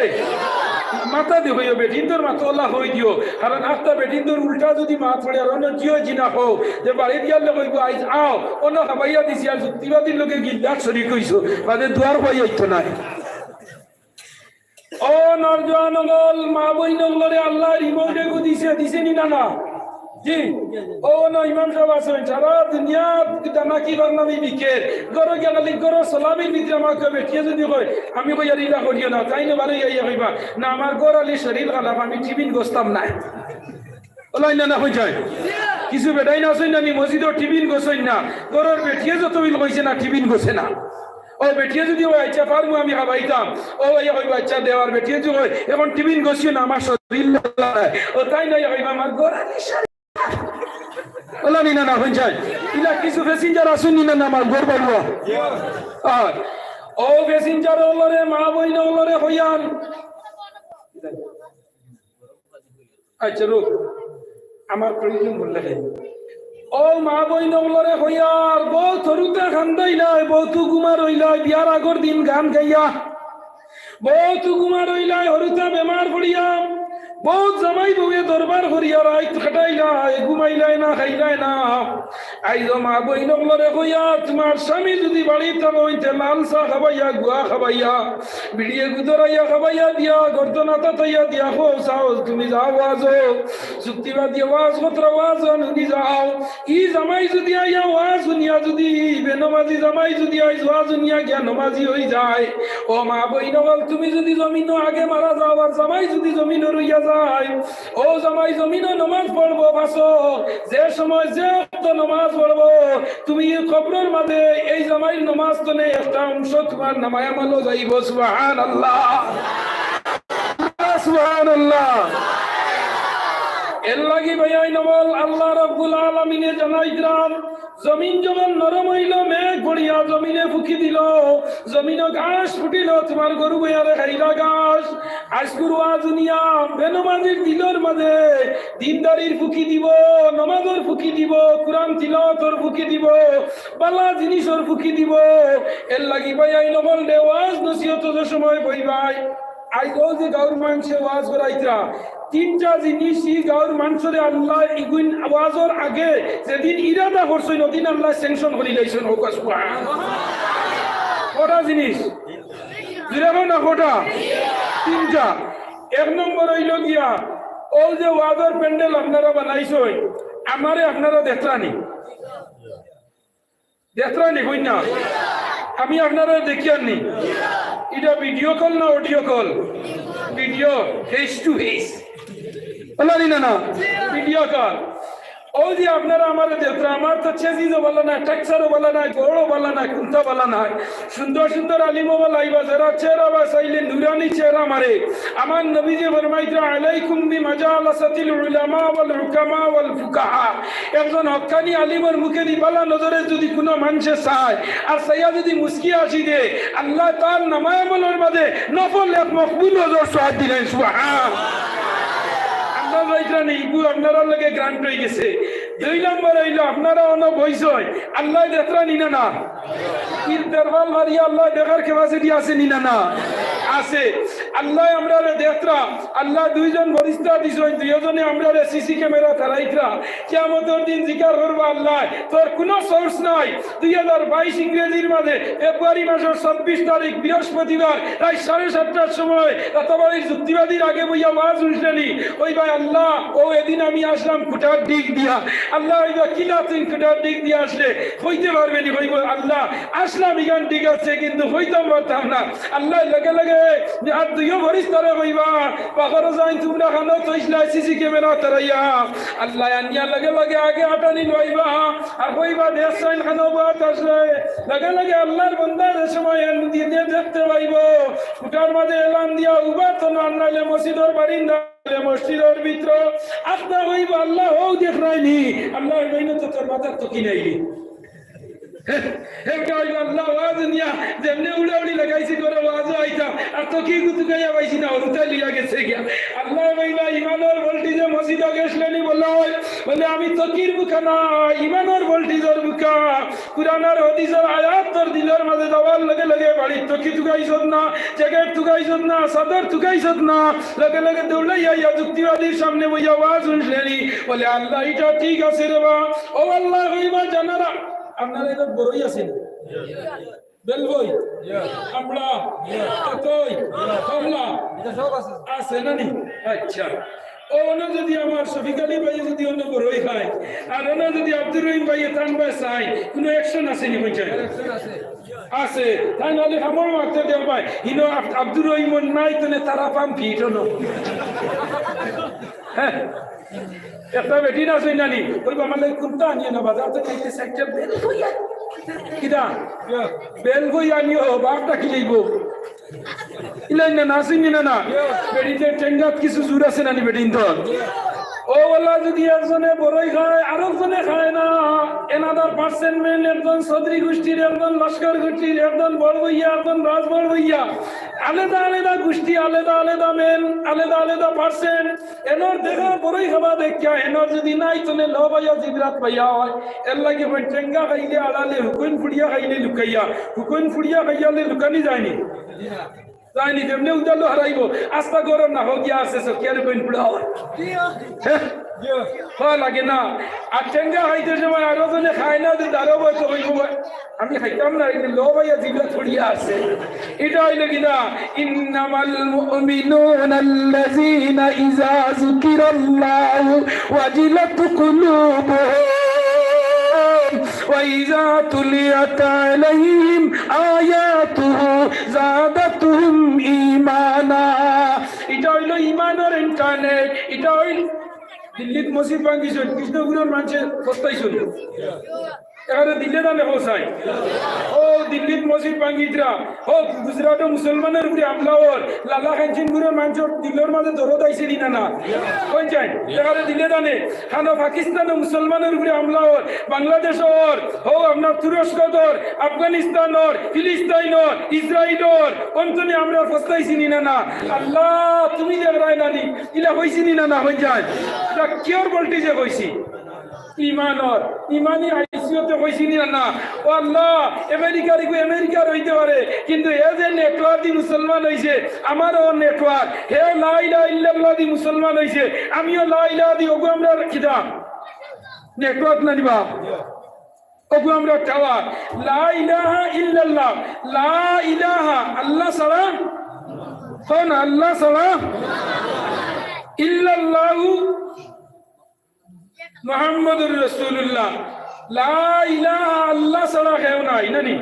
মাতা দি কইও, বেটিন্তর মাতো আল্লাহ কই দিও। কারণ আখতা বেটিন্তর উল্টা যুদি মাত পড়ে, আর অন্য জিও জিনা কও, যে বাড়িত গিয়ালে কইবো, আইজ আও, অন্য খাবাইয়া দিছি, আর যুক্তিবাদীর লগে গিল্লাত শরিক অইছো, বাদে দুয়ার পাই আইতো নায়। ও নওজোয়ান অকল, মা বইন অকলরে আল্লায় রিমোট এগু দিছে, দিছে নি না না? জি। ও না, ইমাম সাব আছইন, সারা দুনিয়াত কিতা না কি বাদনামি বিকের। ঘরো গিয়া খালি ঘরো সালামির ভিতরে আমারে বেটিয়ে যুদি কয়, আমি কইয়ার ইলা করিও না, তাইন বারইয়া কইবা, না, আমার ঘর আলি শরীর খারাপ, আমি টিফিন গছতাম নায়। অলা নি না না কই যায়? কিছু বেটাইন আছইন না নি, মসজিদর টিফিন গছইন না, ঘরর বেটিয়ে যত বিল কইছে না, টিফিন গছে না। ও বেটিয়ে যুদি কয়, আইচ্ছা, পারমু আমি খাবাইতাম, ও ভাইয়া কইবা, আইচ্ছা, দেও। আর বেটিয়ে যুদি কয়, এখন টিফিন গছিও না, আমার শরীর ভালা নায়, ও তাইন কইবা, আমার ঘর আলি শরীর। আল্লাহ নি না না, হইন যায়। ইলা কিছু passenger আছইন নি না না, আমার ঘর বাড়ুয়া। আর ও passenger অকলরে, মা বইন অকলরে কইয়ার। আচ্ছা, রুক, আমার প্রয়োজন বললে। ও মা বইন অকলরে কইয়ার, বউত হুরুতা কান্দাইলায়, বউত ঘুমার অইলায়, বিয়ার আগর দিন গান গাইয়া। বউত ঘুমার অইলায়, হুরুতা বেমার পড়িয়া। বউত জামাই বউয়ে দরবার করিয়া রাইত কাটাইলায়, ঘুমাইলায় না, খাইলায় না। আইজ ও মা বইন অকলরে কইয়ার, তুমার স্বামী যুদি বাড়িত থাকইন, তে লাল চা খাবাইয়া, গুয়া খাবাইয়া, বিড়িয়ে গুদরাইয়া খাবাইয়া দিয়া, গর্দনা তাতাইয়া দিয়া, কও চাও, তুমি যাও ওয়াজো। যুক্তিবাদী ওয়াজ, কতরা ওয়াজ হুনি যাও। ই জামাই যুদি আইয়া ওয়াজ হুনিয়া যুদি, বেনমাজি জামাই যুদি আইজ ওয়াজ হুনিয়া গিয়া নমাজি অই যায়, ও মা বইন অকল, তুমি যুদি জমিনো আগে মারা যাও, আর জামাই যুদি জমিনো রইয়া যায়, ও জামাই জমিনো নমাজ পড়বো, বাঁচো। যে সময় যে অক্ত নমাজ পড়বো, তুমি ই কবরর মাঝে এই জামাইর নমাজ তনে একটা অংশ তুমার নামায় আমলো যাইবো। সুবহানাল্লাহ। সুবহানাল্লাহ। এর লাগি ভাইয়াইন অকল, আল্লাহ রাব্বুল আলামিনে জানাইতরা, জমিন যখন নরম অইলো, মেঘ পড়িয়া জমিনে ফুকি দিলো, জমিনো ঘাস ফুটিলো, তুমার গরু বইয়ারে খাইলা ঘাস। আইজকুর ওয়াজ হুনিয়া বেনমাজির দিলর মাঝে দিনদারির ফুকি দিবো, নমাজর ফুকি দিবো, কুরআন তিলাওয়াতর ফুকি দিবো, বালা জিনিসর ফুকি দিবো। এর লাগি ভাইয়াইন অকল রে, ওয়াজ নসিহতো যে সময় বইবায়, আইজ অউ যে গাউর মানষে ওয়াজ করাইতরা, তিনটা জিনিস ই গাউর মানষরে আল্লায় ইগুইন ওয়াজর আগে যেদিন ইরাদা করছইন, অদিন আল্লায় sanction করিলাইছইন। হউক সুবহান। কটা জিনিস? জুরে কও না কটা? তিনটা। এক নম্বর অইলো গিয়া, অউ যে ওয়াজর প্যান্ডেল আপনারা বানাইছইন, আমারে আপনারা দেখরা নি? দেখরা নি, কইন না? আমি আপনারারে দেখিয়ার নি? ইটা video call না audio call? Video, face to face। অলা নি না না? Video call। অউ যে আপনারা আমারে দেখরা, আমার তো চেজিজও বালা নায়, texture-ও বালা নায়, গড়ও বালা নায়, কুন্তা বালা নায়। সুন্দর সুন্দর আলিম অকল আইবা, যারার চেহারা বা চাইলে নুরানি চেহারা মারে। আমার নবীজি ফরমাইতরা, "আলাইকুম বিমাজালাসাতিল উলামা ওয়াল হুকামা ওয়াল ফুকাহা।" একজন হক্কানি আলিমর মুখেদি বালা নজরে যুদি কুনু মানষে চায়, আর চাইয়া যুদি মুচকি হাসি দে, আল্লায় তার নামায় আমলর মাঝে নফল এক মকবুল হজর সওয়াব দিলাইন। সুবহান। আল্লায় দেখরা নি, ইগু আপনারার লগে grant অইগেছে। দুই নম্বর অইলো, আপনারা অনো বইছইন, আল্লায় দেখরা নি না না? ইর তেরবাল মারিয়া আল্লায় দেখার capacity আছে নি না না? আছে। আল্লায় আমরারে দেখরা, আল্লায় দুইজন ফিরিস্তা দিছইন, দুইওজনে আমরারে CC camera-ত ধরাইতরা। কিয়ামতর দিন জিকার করবা, "আল্লায়, তোর কুনু source নাই।" দুই হাজার বাইশ ইংরেজির মাঝে ফেব্রুয়ারি মাসর ছাব্বিশ তারিখ বৃহস্পতিবার রাইত সাড়ে সাতটার সময় রাতাবাড়ির যুক্তিবাদীর আগে বইয়া ওয়াজ হুনছলানি, কইবা, "আল্লাহ, অউ এদিন আমি আছলাম খুটার দিক দিয়া।" আল্লায় কইবা, "কিলা তুই খুটার দিক দিয়া আছলে?" কইতে পারবে নি, কইবো, "আল্লাহ, আছলাম ইখান ঠিক আছে, কিন্তু কইতাম পারতাম না।" আল্লায় লগে লগে আর দুইও ফিরিস্তারে কইবা, "পাখরো যাইন, তুমরা খানো থইছলায় CC camera-ত ধরাইয়া।" আল্লায় আনিয়া লগে লগে আগে আটানি লইবা, আর কইবা, "দেখছইন খানো বাত আছে।" লগে লগে আল্লাহর বন্দা যে সময় এন দিয়ে দেখতে পাইবো, খুটার মাঝে এলান দিয়া, "উবা তো না, নাইলে মসজিদর বারিন্দা।" মসজিদর ভিতরে আস্তা কইবো, "আল্লাহ, অউ দেখরায় নি।" আল্লায় কইবো, "তো তোর মাথাত তকি নাই নি।" হে কইবো, "আল্লাহ, ওয়াজ হুনিয়া যেমনে উড়াউড়ি লাগাইছি করে ওয়াজও আইতাম, আর তকি গুতু গাইয়া পাইছি না, হুরুতায় লইয়া গেছে গিয়া।" আল্লায় কইবা, "ইমানর voltage-এ মসজিদো গেছলানি?" বলে, "আমি তকির ভুকা না, ইমানর voltage-র ভুকা।" কুরআন আর হাদিসর আয়াত তোর দিলর মাঝে যাওয়ার লগে লগে বাড়ির তকি তুকাইছত না, জ্যাকেট তুকাইছত না, চাদর তুকাইছত না, লগে লগে দৌড়াইয়া আইয়া যুক্তিবাদীর সামনে বইয়া ওয়াজ হুনছলানি। বলে, "আল্লাহ, ইটা ঠিক আছে রে বা।" ও আল্লায় কইবা, "জানারা, আপনারা ইটা বড়ই আছে নি?" বেলফই, আমড়া, তেতই, কমলা আছে না নি? আচ্ছা। ও, অনো যুদি আমার শফিক আলী ভাইয়ে যুদি অনো বড়ই খায়, আর অনো যুদি আব্দুর রহিম ভাইয়ে তান বায় চাইন, কুনু action আছে নি কইন চাই? আছে। তাইন অইলে কামড় মারতে দেও ভাই। ইনো আব-, আব্দুর রহিম নাই, তনে তারা পাম ফিট অনো। হ্যাঁ। একটা বেটিন আছে না নি? কইবা, "আমার লাগি কুন্তা আনিও না, বাজার থাকি খাইতে চাইরটা বেলফই আন-, কিতা? বেলফই আনিও, বাপ ডাকি লইবো।" ইলা নি না না, আছে নি না না? বেটিনতর টেঙ্গাত কিছু জুর আছে না নি বেটিনতর? ও বলা, যদি একজনে বড়ই খায়, আরোজনে খায় না, another percent man, একজন চৌধুরী গোষ্ঠীর, একজন লস্কর গোষ্ঠীর, একজন বড় ভইয়া, একজন রাজবড় ভইয়া, আলাদা আলাদা গোষ্ঠী, আলাদা আলাদা man, আলাদা আলাদা percent। এনর দেখা বড়ই খাবা দেখিয়া, এনর যদি নাই, তনে লবাইয়া জিবরাত পাইয়া অয়। এর লাগি টেঙ্গা খাইলে আড়ালে, হুকইন ফুড়িয়া খাইলে লুকাইয়া, হুকইন ফুড়িয়া খাইলে লুকানি যায়নি। যায়নি, যেমনে উদালো হারাইবো, আস্তা গরম না হোক, ইয়া আছে, সব কি আর হুকইন ফুড়া অয়। হ্যাঁ? হ্যাঁ, লাগে না। আর টেঙ্গা খাইতে সময় আরোজনে খায় না, যে দাঁড়াবো তো হইবো, আমি খাইতাম না, এই লবাইয়া জিবরাত পড়িয়া আছে। এটা হইল কি না? إنما المؤمنون الذين إذا ذكر الله وجلت قلوبهم وإذا تليت عليهم آياته زادتهم إيمانا। এটা হইল ইমানর internet। এটা হইল দিল্লিত মসজিদ ভাঙ্গিছইন, কৃষ্ণপুরর মানষে পস্তাইছইন। এখানে দিল্লি নামে হোসাই। ও দিল্লিত মসজিদ ভাঙ্গিতরা, ও গুজরাটে মুসলমানর উপরে হামলা অর, লালা কাঞ্চনপুরর মানষর দিলর মাঝে দরদ আইছে নি না না? কইন চাইন? এখানে দিল্লি জানে, খানো পাকিস্তানে মুসলমানর উপরে হামলা অর, বাংলাদেশ অর, ও আপনার তুরস্ক অর, আফগানিস্তান অর, ফিলিস্তাইন অর, ইসরায়েল অর, অন্তনে আমরা পস্তাইছি নি না না? আল্লাহ, তুমি দেখরায় না নি? ইলা কইছি নি না না? কইন চাইন? এটা কিওর voltage-এ কইছি? ইমানর, ইমানি হাইসিয়তে কইছি নি না? ও আল্লাহ, আমেরিকার ইগু আমেরিকার হইতে পারে, কিন্তু এ যে নেটওয়ার্ক দি মুসলমান হইছে, আমারও নেটওয়ার্ক, হে লা ইলাহা ইল্লাল্লাহ দি মুসলমান হইছে, আমিও লা ইলাহা দি, ওগু আমরা কিতা? নেটওয়ার্ক না দিবা? ওগু আমরা টাওয়ার। লা ইলাহা ইল্লাল্লাহ, লা ইলাহা, আল্লাহ ছাড়া, কোন আল্লাহ ছাড়া? ইল্লাল্লাহু মুহাম্মাদুর রাসূলুল্লাহ, লা ইলাহা, আল্লাহ ছাড়া কেউ নাই, না নি?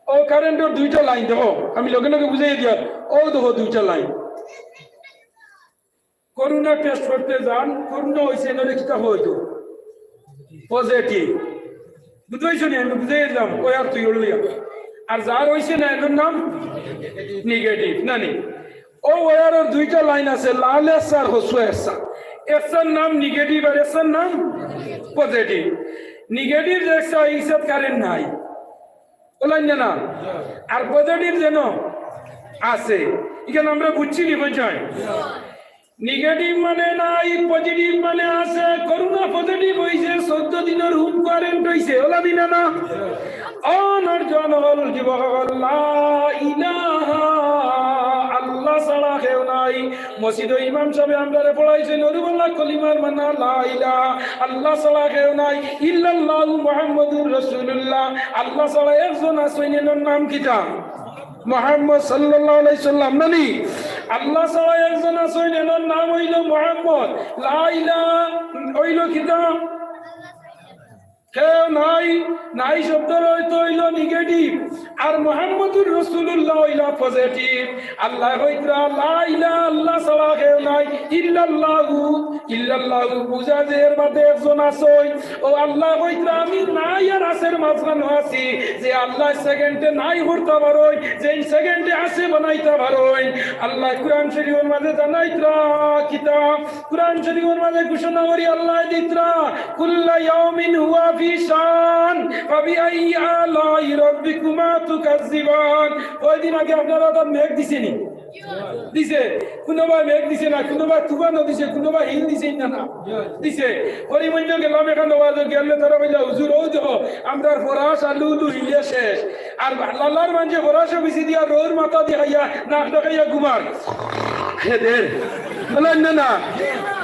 ও কারেন্টর দুইটা লাইন দেখো, আমি লগে লগে বুঝাই দিয়ার। ও দেখো দুইটা লাইন। করোনা টেস্ট করতে যান, করোনা হইছে, এনরে কিতা হইতো? পজিটিভ। বুঝাইছো নি? আমি বুঝাই দিলাম, ওই আর তুই উড়লিয়া। আর যার হইছে না, এনর নাম নেগেটিভ, না নি? ও ওয়ারর দুইটা লাইন আছে, লাল এস আর হসু এস। এসার নাম নেগেটিভ আর এসার নাম পজিটিভ। নেগেটিভ দেখছা, ইসাত কারেন্ট নাই, ও লাইন না। আর পজিটিভ যেন আছে, এখানে আমরা বুঝছি নি, বুঝছেন? নেগেটিভ মানে নাই, পজিটিভ মানে আছে। করোনা পজিটিভ হইছে, চৌদ্দ দিনর হোম কোয়ারেন্ট হইছে, ওলা দিনা না? অনর জন হল যুবক হল, লা ইলাহা, আল্লাহ ছাড়া কেউ নাই। মসজিদো ইমাম সাহেব আমরারে পড়াইছে, নরুবল্লা কলিমার মানা, লা ইলাহা, আল্লাহ ছাড়া কেউ নাই, ইল্লাল্লাহু মুহাম্মাদুর রাসূলুল্লাহ, আল্লাহ ছাড়া একজন আছইন, এনর নাম কিতা? মুহাম্মদ সাল্লাল্লাহু আলাইহি সাল্লাম, না নি? আল্লাহ ছাড়া একজন আছইন, এনর নাম হইল মুহাম্মদ। লা ইলাহা হইল কিতা? কেউ নাই, নাই শব্দর অর্থ হইল নেগেটিভ, আর মুহাম্মাদুর রাসূলুল্লাহ হইল পজিটিভ। আল্লাহ কইতরা, লা ইলাহা, আল্লাহ ছাড়া কেউ নাই, ইল্লাল্লাহু, ইল্লাল্লাহু বুঝা যে এর বাদে একজন আছইন। ও আল্লাহ কইতরা, আমি নাই আর আছের মাঝখানো আছি, যে আল্লাহ সেকেন্ডে নাই করতা পারইন, যে সেকেন্ডে আছে বানাইতা পারইন। আল্লাহ কুরআন শরীফর মাঝে জানাইতরা কিতা? কুরআন শরীফর মাঝে ঘোষণা করি আল্লাহ দিতরা, কুল্লা ইয়াউমিন হুয়া ফি শান, ফাবিআইয়ি আলাই রাব্বিকুমা তুকাজ্জিবান। কয়দিন আগে আপনারা তার মেঘ দিছে নি? দিছে। কোনোবায় মেঘ দিছে না, কোনোবায় তুফানও দিছে, কোনোবায় হিল দিছে না, না? দিছে। করিমগঞ্জ গেলাম, এখান ওয়াজো গেলে তারা কইলা, "হুজুর, ও দেখো, আমরার ফরাস আর লুলু হিলে শেষ।" আর লালার মানষে ফরাসও বেশি দিয়া রৌর মাথা দি খাইয়া নাক ডাকাইয়া ঘুমার। হে দের। বলেন না, না।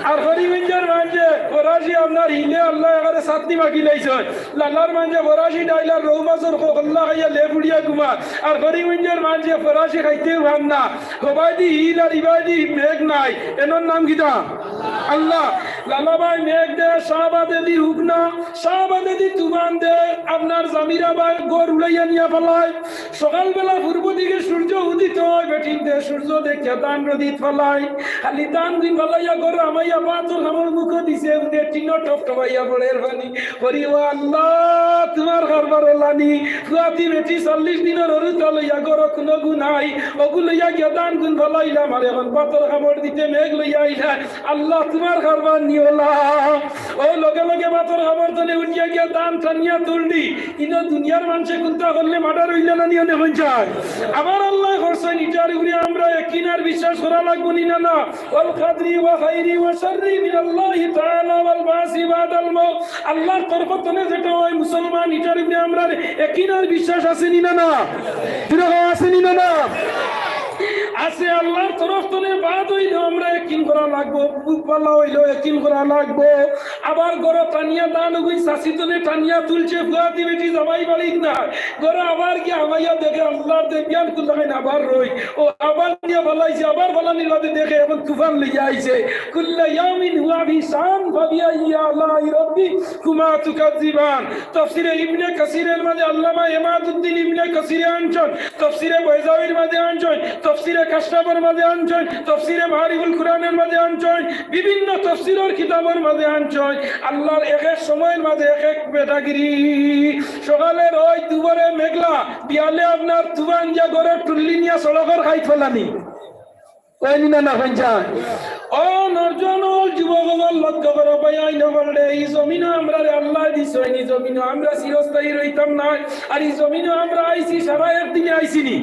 আর করিমগঞ্জর মানষে ফরাসি আপনার হিলে আল্লাহ এবারে চাটনি মাখি লাইছে। লালার মানষে ফরাসি ডাইল আর রৌ মাছর কল্লা খাইয়া লেপ উড়িয়া ঘুমার। আর করিমগঞ্জর মানষে ফরাসি খাইতেউ পার না। হবায়দি হিল আর ইবায়দি মেঘ নাই। এনর নাম কিতা? আল্লাহ। লালাবায় মেঘ দে, শাহবাদেদি হুক না, শাহবাদেদি তুফান দে, আপনার জামিরাবায় ঘর উড়াইয়া নিয়া ফালায়। সকালবেলা পূর্ব দিকে সূর্য উদিত হয়, বেটিন দে সূর্য দেখিয়া ধান রদিত ফালায়। খালি ধান দি ফালাইয়া ঘর আমাইয়া পাথর কামড় মুখো দিছে, উঠে টিনো টপ টপাইয়া পড়ের পানি। করি, "ও আল্লাহ, তুমার কারবার ওলানি।" ফুয়াতি বেটি চল্লিশ দিনর অরুতা লইয়া ঘরো কুনুগু নাই, অগু লইয়া গিয়া ধান গুন ফালাইলাম, আর এখন পাথর কামড় দিতে মেঘ লইয়া আইলা। আল্লাহ, তুমার কারবার নি। ওলা, ও লগে লগে ভাতর খাবর তনে উঠিয়া গিয়া দান টানিয়া তুললি। ইনো দুনিয়ার মানষে কুন্তা করলে মার্ডার অইলে না নি অনে কইন চাই? আমার আল্লায় করছইন ইটার উপরে আমরা একিন আর বিশ্বাস করা লাগবো নি না, না? ওয়াল কাদরি ওয়া খাইরি ওয়া শাররি মিনাল্লাহি তাআলা ওয়াল বাসি বাদাল মাউত। আল্লাহর তরফ তনে যেটা অয় মুসলমান, ইটার উপরে আমরা একিন আর বিশ্বাস আছে নি না, না? কিরকম আছে নি না, না? আছে, আল্লাহর তরফ তনে বাদ অইলেও আমরা একিন করা লাগবো, খুব ভালা অইলেও একিন করা লাগবো। আবার ঘরো টানিয়া দান ওগুই চাচি তনে টানিয়া তুলছে, ফুয়াতি বেটি জামাই বাড়িত না। ঘরো আবার গিয়া হামাইয়া দেখে আল্লাহর দে বিয়ান কুল্লা খাইন আবার রই। ও আবার নিয়া ফালাইছে, আবার ফালানির বাদে দেখে এখন তুফান লইয়া আইছে। কুল্লা ইয়াউমিন হুয়া ফি শান, ফাবিআইয়ি আলাই রাব্বিকুমা তুকাজ্জিবান। তফসিরে ইবনে কাসিরের মাঝে আল্লামা ইমাদুদ্দিন ইবনে কাসিরে আনছইন, তফসিরে বাইজাবির মাঝে আনছইন, তফসিরে কাশাফর মাঝে আনছইন, তফসিরে মারিফুল কুরআনের মাঝে আনছইন, বিভিন্ন তফসিরর কিতাবর মাঝে আনছইন। আল্লাহর এক এক সময়র মাঝে এক এক বেটাগিরি। সকালে রইদ, দুপুরে মেঘলা, বিয়ালে আপনার তুফান যা ঘরর টুল্লি নিয়া সড়কর খাইত ফালানি। কইন নি না, না কইন চাই? ও নওজোয়ান অকল, যুবক অকল, লক্ষ্য করো ভাই, আইন অকল রে, ই জমিনো আমরারে আল্লায় দিছইন, ই জমিনো আমরা চিরস্থায়ী রইতাম নায়। আর ই জমিনো আমরা আইছি, সারা একদিনে আইছি নি?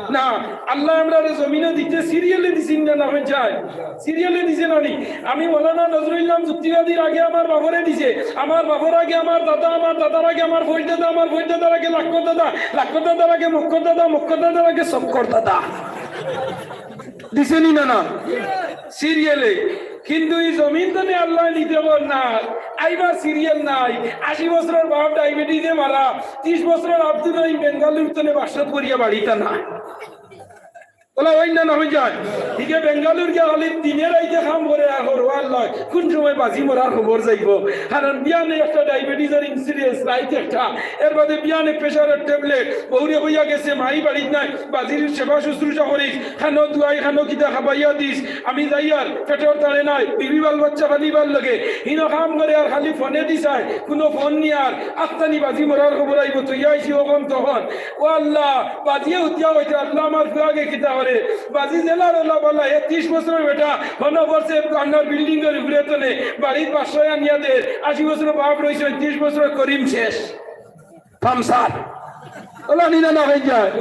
না, আল্লায় আমরারে জমিনো দিতে সিরিয়ালে দিছইন না, না কইন চাই? সিরিয়ালে দিছে না নি? আমি মৌলানা নজরুল ইসলাম যুক্তিবাদীর আগে আমার বাফরে দিছে, আমার বাফর আগে আমার দাদা, আমার দাদার আগে আমার ফৈরদাদা, আমার ফৈরদাদার আগে লাক্কর দাদা, লাক্কর দাদার আগে মক্কর দাদা, মক্কর দাদার আগে সক্কর দাদা। দিছে নি না, না? সিরিয়ালে। কিন্তু ই জমিন তনে আল্লায় নিতে বল না, আইবার সিরিয়াল নাই। আশি বছরর বাফ ডায়াবেটিসে মারা, তিশ বছরর আব্দুর রহিম বেঙ্গালুরু তনে বাসত করিয়া বাড়িত না। ওলা অইন না, না কইন চাই? ইগে বেঙ্গালুরু গিয়া খালি দিনে রাইতে কাম করে আর করো, আল্লাহ, কুন সময় বাজি মরার খবর যাইবো। কারণ বিয়ানে একটা ডায়াবেটিসর ইনসিডেন্স, রাইতে একটা, এর বাদে বিয়ানে প্রেশারর ট্যাবলেট, বউরে কইয়া গেছে, মাই বাড়িত নাই, বাজির সেবা শুশ্রূষা করিস, খানো দুয়াই, খানো কিতা খাবাইয়া দিস, আমি যাইয়ার, পেটর তাড়ে নাই, বিবি বাল বাচ্চা পালিবার লগে, হিনো কাম করে আর খালি ফোনে দি চায়, কুনু ফোন নি আর, আত্তানি বাজি মরার খবর আইবো, তুই আইছি অখন তখন। ও আল্লাহ, বাজিয়ে উঠিয়া কইতে, আল্লাহ, আমার ফুয়াগে কিতা করে, বাজি জেলার ওলা বালা, এ তিশ বছরর বেটা, হনো বছর আপনার বিল্ডিংর উপরে তনে, বাড়িত পাঁচশো আনিয়া দে, আশি বছরর বাফ রইছে, তিশ বছরর করিম শেষ। পামসার। ওলা নি না, না কইন চাই?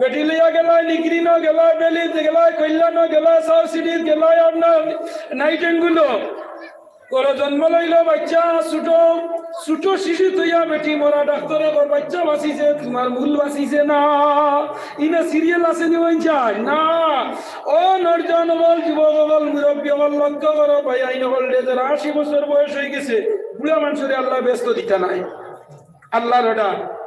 বেটি লইয়া গেলায়, নিগিরিনো গেলায়, বেলিত গেলায়, কল্যাণো গেলায়, সাউথ সিটিত গেলায়, আপনার নাইটেঙ্গুলো। ঘরো জন্ম লইল বাচ্চা, ছোট, ছোট শিশু থইয়া বেটি মরা, ডাক্তরে কর বাচ্চা বাঁচিছে, তোমার মূল বাঁচিছে না। ইনো সিরিয়াল আছে নি কইন চাই? না। ও নওজোয়ান অকল, যুবক অকল, মুরব্বি অকল, লক্ষ্য করো ভাই, আইন অকল রে, যারা আশি বছর বয়স অই গেছে, বুড়া মানষরে আল্লায় বেহেস্ত দিতা নায়। আল্লাহর অর্ডার।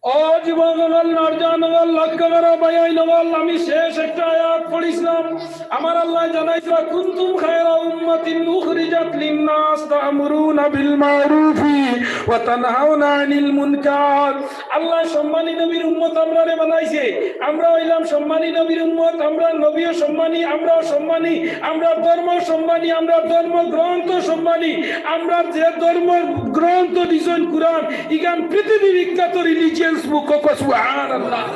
ও যুবক অকল, নওজোয়ান অকল, লক্ষ্য করো, ভাই আইন অকল, আমি শেষ একটা আয়াত পড়ছিলাম। আমার আল্লায় জানাইছলা, "কুনতুম খায়রা উম্মাতিন উখরিজাত লিন-নাস তা'মুরুনা বিল মা'রুফি ওয়া তানহাউনা আনিল মুনকার।" আল্লায় সম্মানী নবীর উম্মত আমরারে বানাইছে। আমরা অইলাম সম্মানী নবীর উম্মত, আমরার নবীও সম্মানী, আমরাও সম্মানী, আমরার ধর্ম সম্মানী, আমরার ধর্ম গ্রন্থ সম্মানী, আমরার যে ধর্ম গ্রন্থ দিছইন কুরআন, ইখান পৃথিবী বিখ্যাত রিলিজিয়াস বুক, কও সুবহানাল্লাহ।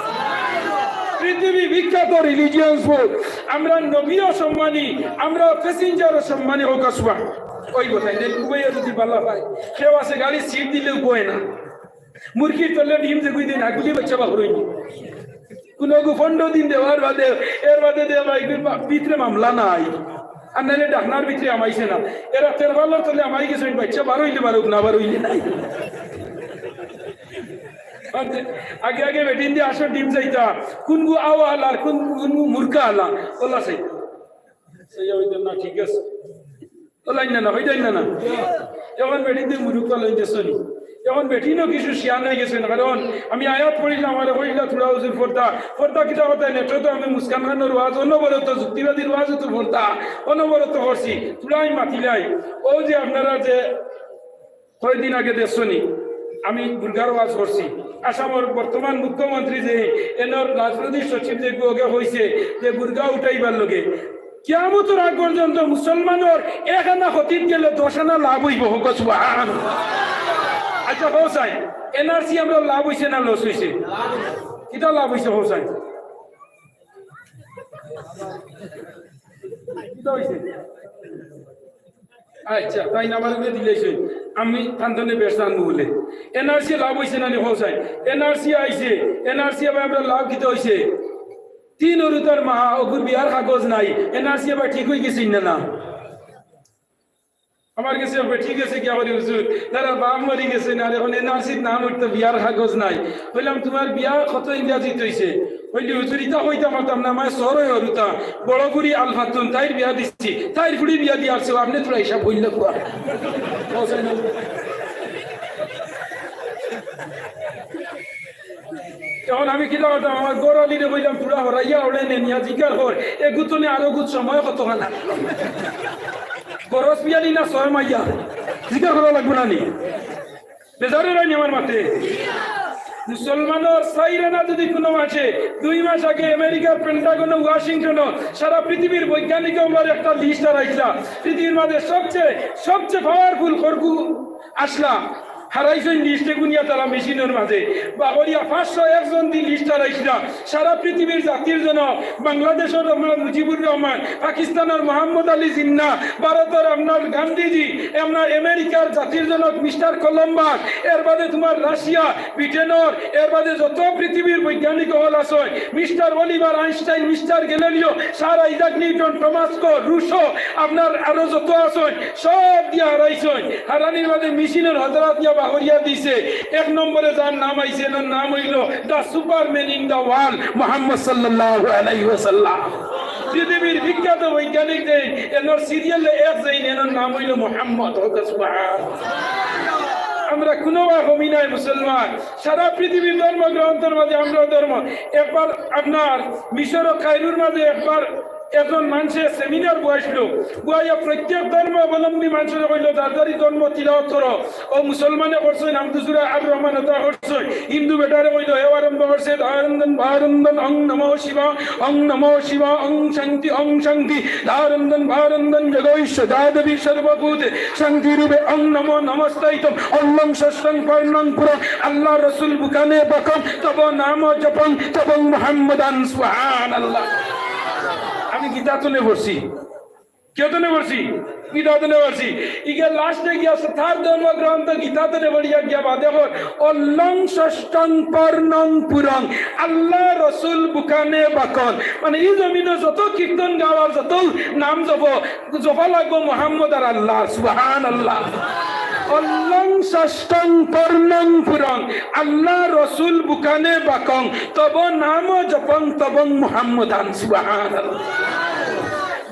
পৃথিবী বিখ্যাত রিলিজিয়াস বুক। আমরার নবীও সম্মানী, আমরার প্যাসেঞ্জারও সম্মানী, কও সুবহান। ওই কথা, এই উবাইয়া যদি বালা পায়, কেউ আছে গাড়ির সিট দিলেও বয় না। মুরগির তলে ডিম যেগুই দিন, হাগুলি বাচ্চা বাফর অইনি। কুনু গু পনরো দিন দেওয়ার বাদে, এর বাদে দে ভাই, ভিতরে মামলা নাই। আর নাইলে ডাকনার ভিতরে হামাইছে না। এরা তেরপালর তলে হামাই গেছে, বাচ্চা বার অইলে বারউক, না বার অইলে নাই। আগে আগে বেটিন দি আসো ডিম চাইতা, কুনগু আওয়াল আর কুন, কুনগু মুরগা আলা, ওলা চাইতা। সেই অইতো না, ঠিক আছে। ওলাইন না, না, অইতাইন না, না। অখন বেটিন দি মুরুক্কা লইন যে চলি। অখন বেটিনও কিছু শিয়ান অই গেছইন, কারণ আমি আয়াত পড়ছিলাম, আমারে কইলা, "থুড়া হুজুর পর্দা, পর্দা কিতা কথা নেটো তো আমি মুসকান খানর ওয়াজ, অনবরত যুক্তিবাদীর ওয়াজ তো পর্দা, অনবরত করছি, থুড়া আমি মাতিলাই।" ও যে আপনারা যে কয়দিন আগে দেখছনি, আমি বুরগার ওয়াজ করছি। আসামর বর্তমান মুখ্যমন্ত্রী যে এনর রাজনৈতিক সচিব যে গিয়ে কইছে যে বুরগা উঠাইবার লগে, কিয়ামতর আগ পর্যন্ত মুসলমানর এক আনা ক্ষতিত গেলে দশ আনা লাভ অইবো, কও সুবহান। আচ্ছা, কও চাই, এনআরসি আমরার লাভ অইছে না লস অইছে? কিতা লাভ অইছে, কও চাই? কিতা অইছে? আচ্ছা, তাইন আমার উপরে দিলাইছইন, আমি তান তনে বেশ জানবো বলে। এনআরসি লাভ অইছে না নি, কও চাই? এনআরসি আইছে, এনআরসি আবার আমরা লাভ কিতা অইছে? তিন অরুতার মা, অগুর বিয়ার কাগজ নাই, এনআরসি আবার ঠিক অই গেছে না, না? আমার গেছে, "ওবে ঠিক আছে, কিয়া করি হুজুর, তারা বাপ মরি গেছে না, আর এখন এনআরসির নাম উঠতো, বিয়ার কাগজ নাই।" কইলাম, "তোমার বিয়া কত ইংরাজিত অইছে?" কইলে, "হুজুর, ইতা কইতাম পারতাম না, আমার সরই অরুতা, বড় বুড়ি আলফাতুন, তাইর বিয়া দিছি, তাইর ফুড়ি বিয়া দিয়া আসছে, আপনে তোরা হিসাব কইলে কুয়া।" এখন আমি কিতা করতাম, আমার ঘর আলিরে কইলাম, "তোরা হরাইয়া ওড়ে নে নিয়া জিকার কর, এগুতনে আরো গুত সময় কতখান?" গরস বিয়ালি না ছয় মাইয়া, জিকার করা লাগবো না নি? বেজার অইরায় নি আমার মাতে? মুসলমানর চাইর আনা যদি কোনো মাসে, দুই মাস আগে আমেরিকার পেন্টাগনো, ওয়াশিংটনো সারা পৃথিবীর বৈজ্ঞানিক আমরার একটা লিস্ট হারাইছিলা। পৃথিবীর মাঝে সবচেয়ে, সবচেয়ে পাওয়ারফুল খড়গু আছলা। হারাইছইন লিস্টে গুনিয়া তারা মেশিনর মাঝে। বাগরিয়া পাঁচশো একজন দি লিস্ট হারাইছিলা। সারা পৃথিবীর জাতির জনক, বাংলাদেশর আপনার মুজিবুর রহমান, পাকিস্তানর মোহাম্মদ আলী জিন্না, ভারতর আপনার গান্ধীজি, আপনার আমেরিকার জাতির জনক মিস্টার কলম্বাস, এর বাদে তোমার রাশিয়া, ব্রিটেনর, এর বাদে যত পৃথিবীর বৈজ্ঞানিক অকল আছইন, mister Oliver Einstein, mister Galileo, sir Isaac Newton, Thomas কো, রুশো, আপনার আরো যত আছইন, সব দিয়া হারাইছইন। হারানির বাদে মেশিনর হজরত দিয়া বাগরিয়া দিছে। এক নম্বরে যার নাম আইছে, এনর নাম অইলো the superman in the world, Mohammad সাল্লাল্লাহু আলাইহি ওয়াসাল্লাম। পৃথিবীর বিখ্যাত বৈজ্ঞানিক যেইন, এনর সিরিয়ালে এক যেইন, এনর নাম অইলো মোহাম্মদ। হোক সুবহান। আমরা কোনো বা কমি নাই মুসলমান। সারা পৃথিবীর ধর্মগ্রন্থর মাঝে আমরা ধর্ম। একবার আপনার মিশর ও কায়রোর মাঝে একবার একজন মানষে সেমিনার বওয়াইছিল, বওয়াইয়া প্রত্যেক ধর্ম অবলম্বী মানষরে কইলো, "যার যার ধর্ম তিলাওয়াত করো।" ও মুসলমানে করছইন, আব্দুল জুরা আর রহমান ওটা করছইন। হিন্দু বেটারে কইলো, এও আরম্ভ করছে, "দারন্দন ভারন্দন, অং নমো শিবা, অং নমো শিবা, অং শান্তি, অং শান্তি, দারন্দন ভারন্দন, জগৈষ যাদবী সর্বভূতে শান্তি রূপে, অং নমো নমস্তাইতম, অল্লং ষষ্ঠং পর্ণং পুরং।" আল্লাহ রসুল বুকানে বকম, তব নাম জপং, তবং মোহাম্মদান। সুবহানাল্লাহ। আমি গীতা তুলে পড়ছি। কেউ তুলে পড়ছি? গীতা তুলে পড়ছি। ইগে লাস্টে গিয়া আছে, তার ধর্মগ্রন্থ গীতা তুলে পড়িয়া গিয়া বা দেখো, অল্লং ষষ্ঠং পর্ণং পুরং, আল্লাহ রসুল বুকানে বাকন। মানে, এই জমিনে যত কীর্তন গাওয়ার, যত নাম জপ, জপা লাগবো মোহাম্মদ আর আল্লাহ। সুবহানাল্লাহ। অল্লং ষষ্ঠং পর্ণং পুরং, আল্লাহ রসুল বুকানে বাকং, তব নাম জপং তবং মোহাম্মদান। সুবহানাল্লাহ।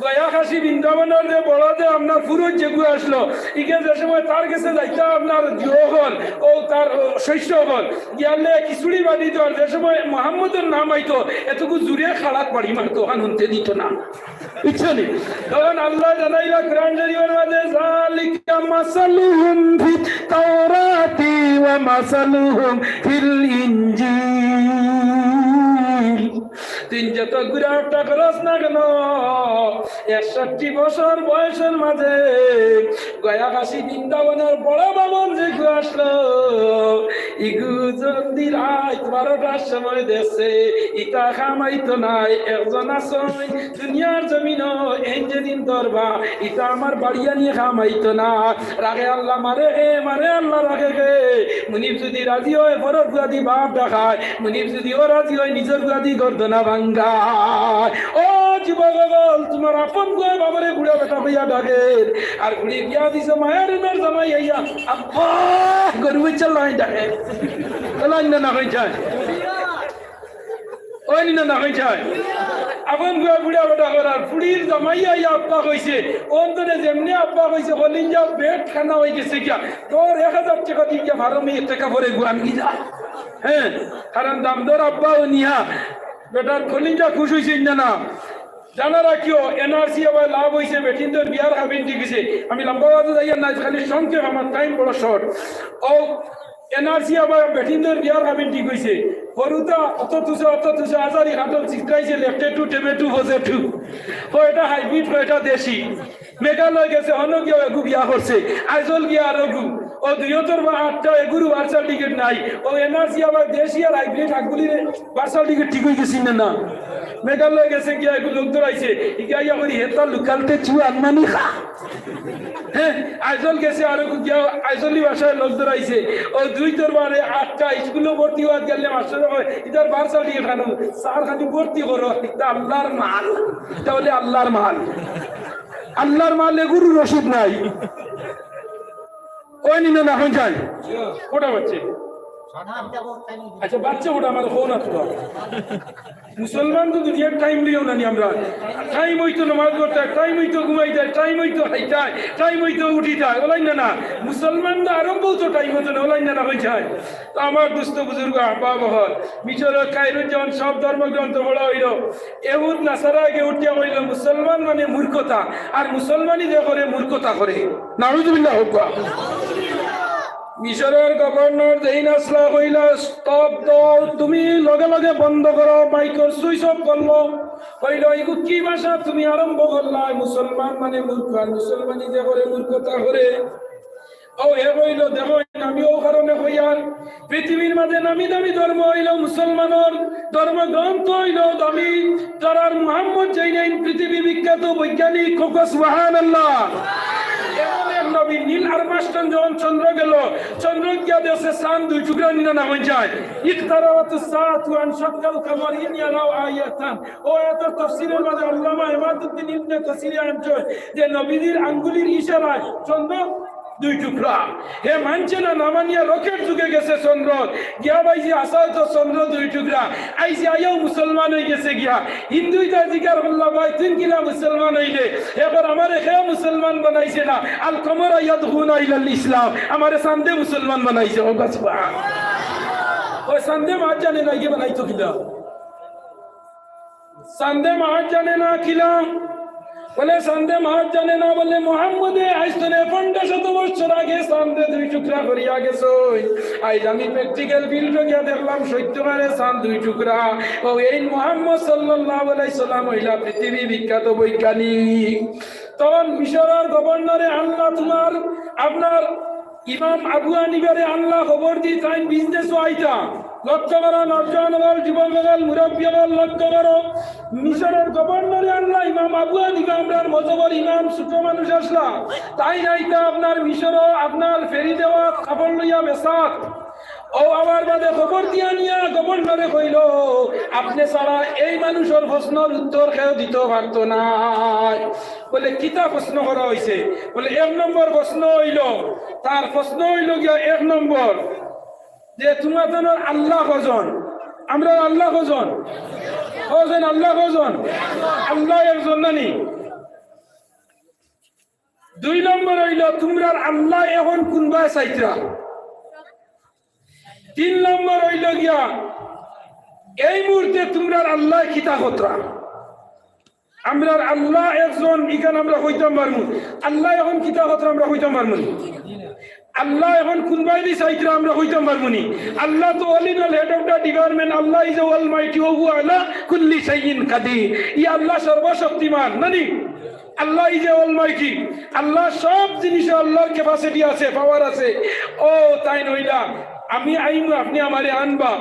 গয়া কাশী বৃন্দাবনর যে বড় যে আপনার পুরুষ যেগু আসলো, ইগে যে সময় তার গেছে যাইতা আপনার জিও হল, ও তার, ও, শিষ্য হল, গিয়ালে খিচুড়ি বাড়ি দেওয়ার যে সময় মোহাম্মদর নাম আইতো, এতগু জুরে খাড়াত বাড়ি মারতো, ওখান হুনতে দিত না। বুঝছো নি? তখন আল্লাহ জানাইলা কোরআন শরীফর মাঝে, "যালিকা মাসালুহুম ফিত তাওরাতি ওয়া মাসালুহুম ফিল ইনজিল।" তুই যত ঘুরা উঠা করস না কেন, একষট্টি বছর বয়সর মাঝে গয়া কাশী বৃন্দাবনর বড় বামন যেগু আসলো, ইগু যদি রাইত বারোটার সময় দেখছে, ইতা কামাইতো নায়। একজন আছইন দুনিয়ার জমিনো, এইন যেদিন ধরবা, ইতা আমার বাড়িয়া নিয়া কামাইতো না। রাখে আল্লাহ, মারে কে, মারে আল্লাহ, রাখে কে। মুনিব যদি রাজি অয়, পরর ফুয়াদি বাপ ডাকায়। মুনিব যদি অ রাজি অয়, নিজর ফুয়াদি গর্দনা ভাঙ্গায়। ও যুবক অকল, তোমার আপন ফুয়ায় বাবারে বুড়া বেটা কইয়া ডাকের। আর ফুড়ি বিয়া দিছে মায়ার ইনর জামাই আইয়া, "আব্বা," গরু বাচ্চা লাই ডাকে। লাই না, না হই যায়। ওই নি না, না হই যায়। আপন ফুয়া বুড়া বেটা করার, ফুড়ির জামাই আইয়া আব্বা কইছে। অন্তরে যেমনে আব্বা কইছে, কলিজা বেট খানা অই গেছে গিয়া। তোর এক হাজার টেকা দি গিয়া ফার্মে এক টেকা পরে গুয়ান গিয়া। হ্যাঁ, কারণ দামদর আব্বা অনিয়া, বেটার কলিজা খুশ অইছে না, না। জানা রাখিও, এনআরসি আবার লাভ অইছে, বেটিন্তর বিয়ার কাবিন ঠিক অইছে। আমি লম্বা ওয়াজে যাইয়ার না, খালি সংক্ষেপ, আমার টাইম বড় শর্ট। ও এনআরসি আবার বেটিন্তর বিয়ার কাবিন ঠিক অইছে। হুরুতা অত তুসা, অত তুসা, আজারি খাটল চিত্রাইছে, লেফটে টু, টেবে টু, ফজে টু। কয়টা হাইব্রিড, কয়টা দেশি। মেঘালয় গেছে, হনো গিয়া এগু বিয়া করছে। আইজল গিয়া আর এগু। ও দুইওতর বা আটটা, এগুরও বার্থ সার্টিফিকেট নাই। ও এনআরসি আবার দেশি আর হাইব্রিড হাগুলিরে বার্থ সার্টিফিকেট ঠিক অই গেছে না, না? মেঘালয় গেছে গিয়া এগু লোক ধরাইছে। ইগিয়া ইয়া করি, "হেতা লোকালতে চু আনমানি খা।" হ্যাঁ, আইজল গেছে, আরো গিয়া আইজলি ভাষায় লোক ধরাইছে। ও দুই দরবারে আটকা, স্কুলো ভর্তি হওয়াত গেলে মাস্টারে কয়, "ইতার birth certificate খানো?" "স্যার, খালি ভর্তি করো, ইতা আল্লাহর মাল।" ইতা বলে আল্লাহর মাল। আল্লাহর মালে গরুর ওষুধ নাই। ওই নিন না, হয়ে যায়। ওটা হচ্ছে। আচ্ছা, বাচ্চা ওটা আমার ফোন আছে তো। মুসলমান তো দুনিয়ার টাইম লইও না নি আমরা। টাইম হইতো নামাজ পড়তে, টাইম হইতো ঘুমাইতে, টাইম হইতো খাইতে, টাইম হইতো উঠিতে, ওলাই না না। মুসলমান তো আরম্ভ তো টাইম হতো না, ওলাই না না হয়ে যায়। তো আমার দোস্ত বুজুর্গ আহবাব হল, মিশরের কায়রোত যখন সব ধর্মগ্রন্থ পড়া হইল, এহুদ নাসারা আগে উঠিয়া কইল, "মুসলমান মানে মূর্খতা, আর মুসলমানই যে করে মূর্খতা করে।" নাউজুবিল্লাহ হোক। মিশরের গভর্নর যেই নাসলা কইলা, "স্তব্ধ, তুমি লগে লগে বন্ধ করো।" মাইকর সুইচ অফ করলো। কইল, "ইগু কি ভাষা তুমি আরম্ভ করলা? মুসলমান মানে মূর্খ, আর মুসলমানই যে করে মূর্খতা করে।" ও হে কইল, "দেখো, আমি ও কারণে কইয়ার, পৃথিবীর মাঝে নামি দামি ধর্ম হইল মুসলমানর, ধর্মগ্রন্থ হইল দামি, তারার মুহাম্মদ যেইন পৃথিবী বিখ্যাত বৈজ্ঞানিক।" কউক্কা সুবহানাল্লাহ। এমন এক নবী, নীল আর্মস্ট্রং যখন চন্দ্র গেল, চন্দ্র গিয়া দেখছে চান দুই টুকরা নিনা না হয়ে যায়। ইকতারাবাতুস সাআতু ওয়ানশাক্কাল কামার ইন ইয়ারাও আয়াতান। ও আয়াতর তফসিরের মাঝে আল্লামা ইমাদুদ্দিন ইবনে কাসিরে আনছে যে নবীজির আঙ্গুলির ইশারায় চন্দ্র দুই টুকরা। হে মানছে না, না মানিয়া রকেট যুগে গেছে চন্দ্র, গিয়া ভাই যে আসাও তো চন্দ্র দুই টুকরা, আইসে আইয়াও মুসলমান হয়ে গেছে গিয়া। হিন্দুই তার জিকার করলা, "ভাই, তুই কিলা মুসলমান হইলে?" এবার আমারে হে মুসলমান বানাইছে না, আল কমর আয়াত হুনা ইলাল ইসলাম, আমারে চান্দে মুসলমান বানাইছে। ও বাস, ওই চান্দে মাছ জানে না, গিয়ে বানাইতো কিলা? চান্দে মাছ জানে না কিলা? বলে, চান্দে মাছ জানে না। বলে, মোহাম্মদে আইজ তনে পনেরো শত বছর আগে চান্দে দুই টুকরা করিয়া গেছে। আইজ আমি প্র্যাকটিক্যাল ফিল্ডো গিয়া দেখলাম, সত্যিকারে চান দুই টুকরা। ও এই মোহাম্মদ সাল্লাল্লাহু আলাইহি সাল্লাম হইলা পৃথিবী বিখ্যাত বৈজ্ঞানিক। তখন মিশরের গভর্নরে আনলা, তোমার, আপনার ইমাম আবু হানিফারে আনলা, খবর দি তাইন বিজনেসও আইতা। লক্ষ্য করো, নওজোয়ান অকল, যুবক অকল, মুরব্বী অকল, লক্ষ্য করো। মিশরের গভর্নরে আনলা, ইমাম আবু হানিফা, আমরার মজহবর ইমাম, ছোট মানুষ আছলা। তাইন আইতা আপনার মিশরো, আপনার ফেরি দেওয়া, কাপড় লইয়া বেচাত। ও আবার বাদে খবর দিয়া নিয়া গভর্নরে কইল, "আপনে ছাড়া এই মানুষর প্রশ্নর উত্তর কেউ দিতো পারতো নায়।" বলে, "কিতা প্রশ্ন করা হইছে?" বলে, "এক নম্বর প্রশ্ন হইল, তার প্রশ্ন হইল গিয়া এক নম্বর, যে তুমার জানোর আল্লাহ কয়জন? আমরার আল্লাহ কয়জন? কয়জন আল্লাহ কয়জন? আল্লাহ একজন নানি?" দুই নম্বর হইল, তুমরার আল্লাহ এখন কুনবায় চাইতরা? তিন নম্বর হইল গিয়া, এই মুহূর্তে তুমরার আল্লাহ কিতা করতরা? আমরার আল্লাহ একজন, ইখান আমরা কইতাম পারমু। আল্লাহ এখন কিতা করতরা আমরা কইতাম পারমু নি? আল্লাহ এখন কুনবায়দি চাইতরা আমরা কইতাম পারমু নি? আল্লাহ তো all in all, head of the department, Allah is a almighty, ওয়া হুয়া আলা কুল্লি শাইইন কাদির। ই আল্লাহ সর্বশক্তিমান, নানি? আল্লাহ is a almighty, আল্লাহ সব জিনিসে আল্লাহর capacity আছে, পাওয়ার আছে। ও তাইন অইলা, আমি আইমু, আপনে আমারে আনবা,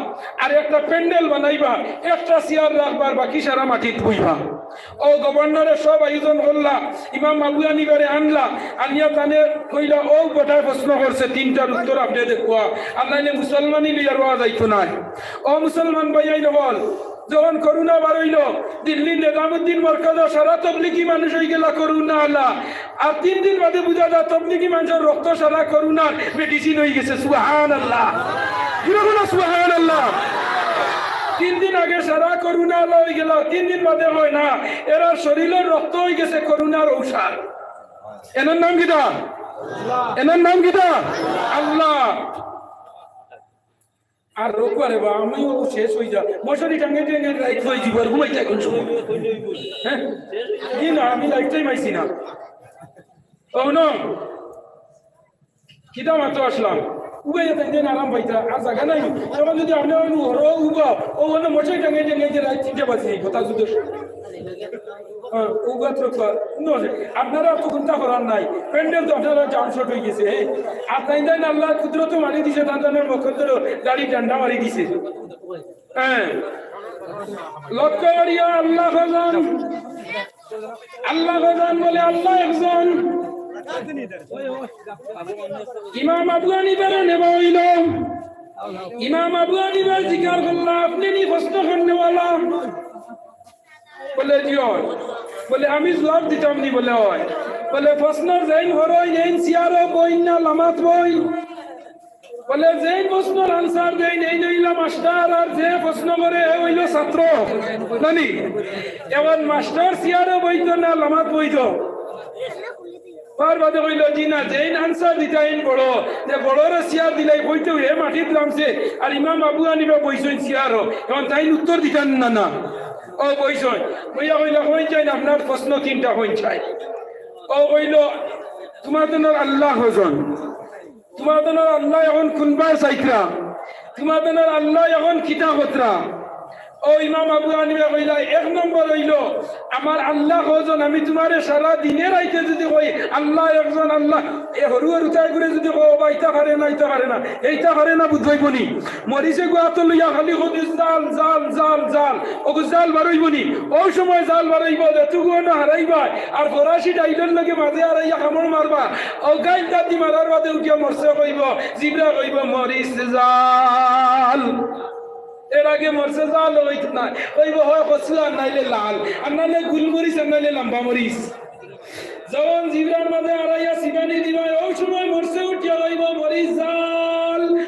আর একটা প্যান্ডেল বানাইবা, একটা চেয়ার রাখবা, আর বাকি সারা মাটিত বইবা। ও গভর্নরে সব আয়োজন করলা, ইমাম আবু হানিফারে আনলা, আনিয়া তানে কইলা, "ও বেটায় প্রশ্ন করছে, তিনটার উত্তর আপনে দেখবা, আর নাইলে মুসলমানি লইয়া রওয়া যাইতো নায়।" ও মুসলমান ভাইয়াইন অকল, যখন করোনা বার হইল, দিল্লির নিজামুদ্দিন মরকজো সারা তবলিগি মানুষ হয়ে গেলা করোনা আলা। আর তিন দিন বাদে বুঝা যায় তবলিগি মানুষর রক্ত সারা করোনার মেডিসিন হয়ে গেছে। সুবহানাল্লাহ। জোরে বলো সুবহানাল্লাহ। তিন দিন আগে সারা করোনা আলা হয়ে গেল, তিন দিন বাদে হয় না, এরার শরীরের রক্ত হয়ে গেছে করোনার ঔষধ। এনার নাম কিতা? এনার নাম কিতা? আল্লাহ। আর রোকবা রে বা, আমিও শেষ হয়ে যা। মশারি টাঙে টাঙে রাইত হয়ে যাইবো, আর ঘুমাইতে এখন সময়। হ্যাঁ? জি না, আমি লাইফ টাইম আইছি না। ও না। কিতা মাত্র আসলাম। উবাইয়া তাই দিন আরাম পাইতা, আর জায়গা নাই। তখন যদি আপনি ওই হরো উবা, ও ওখানে মশারি টাঙে টাঙে যে রাইত তিনটা বাজে, কথা শুধু। হ্যাঁ, ও গাছ রক্ষা। নো, আপনারা তো চিন্তা করার নাই। প্যান্ডেল তো আপনারা জাম শর্ট হয়ে গেছে, হ্যাঁ। আর তাই তাই না আল্লাহ কুদরত মারি দিছে, তান তানের মুখর গাড়ি ডান্ডা মারি দিছে। হ্যাঁ। লক্ষ্য করিয়া আল্লাহ কয়জন? আল্লাহ কয়জন বলে আল্লাহ একজন। ইমাম আবু হানিফারে নেওয়া অইলো। ইমাম আবু হানিফায় জিকার করলা, "আপনে নি প্রশ্ন করনেওয়ালা?" বলে, "জি অয়।" বলে, "আমি জুয়াব দিতাম নি?" বলে, "অয়।" বলে, "প্রশ্ন যেইন করইন, এইন চেয়ারো বইন না লামাত বইন?" বলে, "যেইন প্রশ্নর answer দেইন, এইন অইলা মাস্টার, আর যে প্রশ্ন করে, হে অইলো ছাত্র।" নানি? এখন মাস্টার চেয়ারো বইতো না লামাত বইতো? তার বাদে কইলো, "জি না, যেইন answer দিতা এইন বড়, যে বড়রে চেয়ার দিলাই বইতো, হে মাটিত লামছে, আর ইমাম আবু হানিফা বইছইন চেয়ারো, এখন তাইন উত্তর দিতা না, না?" অউ বইছইন। বইয়া কইলা, "কইন চাইন আপনার প্রশ্ন তিনটা কইন চাইন।" অউ কইলো, "তুমার দনর আল্লাহ কয়জন? তুমার দনর আল্লাহ এখন কুনবায় চাইতরা? তুমার দনর আল্লাহ এখন কিতা করতরা?" অউ ইমাম আবু হানিফা কইলা, "এক নম্বর অইলো, আমার আল্লাহ কয়জন, আমি তুমারে সারা দিনে রাইতে যুদি কই, আল্লাহ একজন, আল্লাহ, এ হুরু হুরুতাইন গুরে যুদি কও, বা ইতা পারে না, ইতা পারে না, এইতা পারে না, বুঝবায় বনি। মরিচ এগু আতো লইয়া খালি কও, জাল, জাল, জাল, জাল, অগু জাল বারইবো নি? অউ সময় জাল বারইবো, যেটুকু অনো হারাইবায়, আর ফরাসি ডাইলর লগে মাঝে হারাইয়া কামড় মারবা, অউ গাইল দাঁতি মারার বাদে উঠিয়া মরছে কইবো, জিব্রা কইবো, 'মরিচ জাল।' এর আগে মরছে জাল অইতো নায়, কইবো, 'হয় কচু আর নাইলে লাল, আর নাইলে গুলমরিচ, আর নাইলে লাম্বা মরিচ।' যখন জিব্রার মাঝে হারাইয়া চিবানি দিবায়, অউ সময় মরছে উঠিয়া কইবো, 'মরিচ জাল।'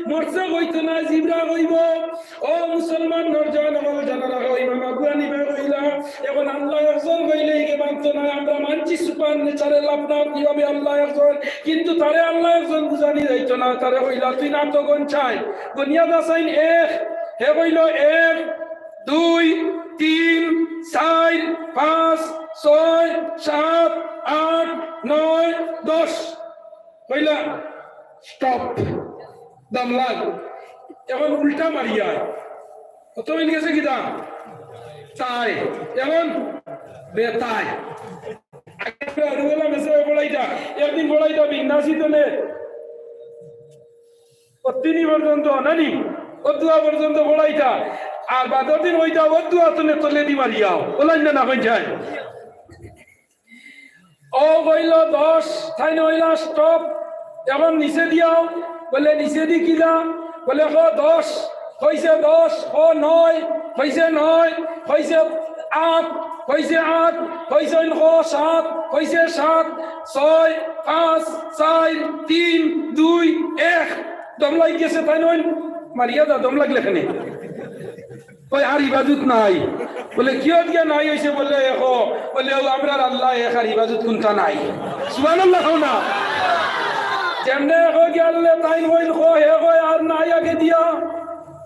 মরছে কইতো নায়, জিব্রা কইবো। ও মুসলমান নওজোয়ান অকল, জানা রাখো, ইমাম আবু হানিফায় কইলা, এখন আল্লাহ একজন কইলে ইগে মানতো নায়, আমরা মানছি supernatural, আপনার কিভাবে আল্লাহ একজন, কিন্তু তারে আল্লাহ একজন বুঝানি যাইতো না, তারে কইলা, "তুই না তো গন চাই।" গনিয়া দাসাইন এক, হে কইলো, "এক, দুই, তিন, চাইর, পাঁচ, ছয়, সাত, আট, নয়, দশ।" কইলা, "Stop।" দম লাগ। এখন উল্টা মারিয়া। কত অইন গেছে কিতা? তাই। এখন বেতাই। আগে আর ওলা মেসে পড়াইতা। একদিন পড়াইতা বিন্যাসী তনে। ও তিনি পর্যন্ত, নানি? ও দুয়া পর্যন্ত পড়াইতা। আর বাদর দিন অইতা, ও দুয়া তনে তলেদি মারিয়া। ওলাইন না, না, কইন চাই। ও কইলো দশ, তাইন কইলা stop, এখন নিচেদি আও। বলে, "নিচেদি কিলা?" বলে, "ক দশ।" কইছে দশ, ক নয়, কইছে নয়, কইছে আট, কইছে আট, কইছে ক সাত, কইছে সাত, ছয়, পাঁচ, চাইর, তিন, দুই, এক। দম লাগি গেছে, তাইন মারিয়া যা, দম লাগলে কেনে? কয়, "আর ইবাদত নাই।" বলে, "কিয়ত গিয়া নাই অইছে?" বলে, "এক।" বলে, "ও আমরার আল্লাহ এক, আর ইবাদত কুনতা নাই।" সুবহানাল্লাহ কও না। যেমনে এক গিয়া আল্লাহ তাইন কইন, ক হে কয়, "আর নাই আগেদিয়া।"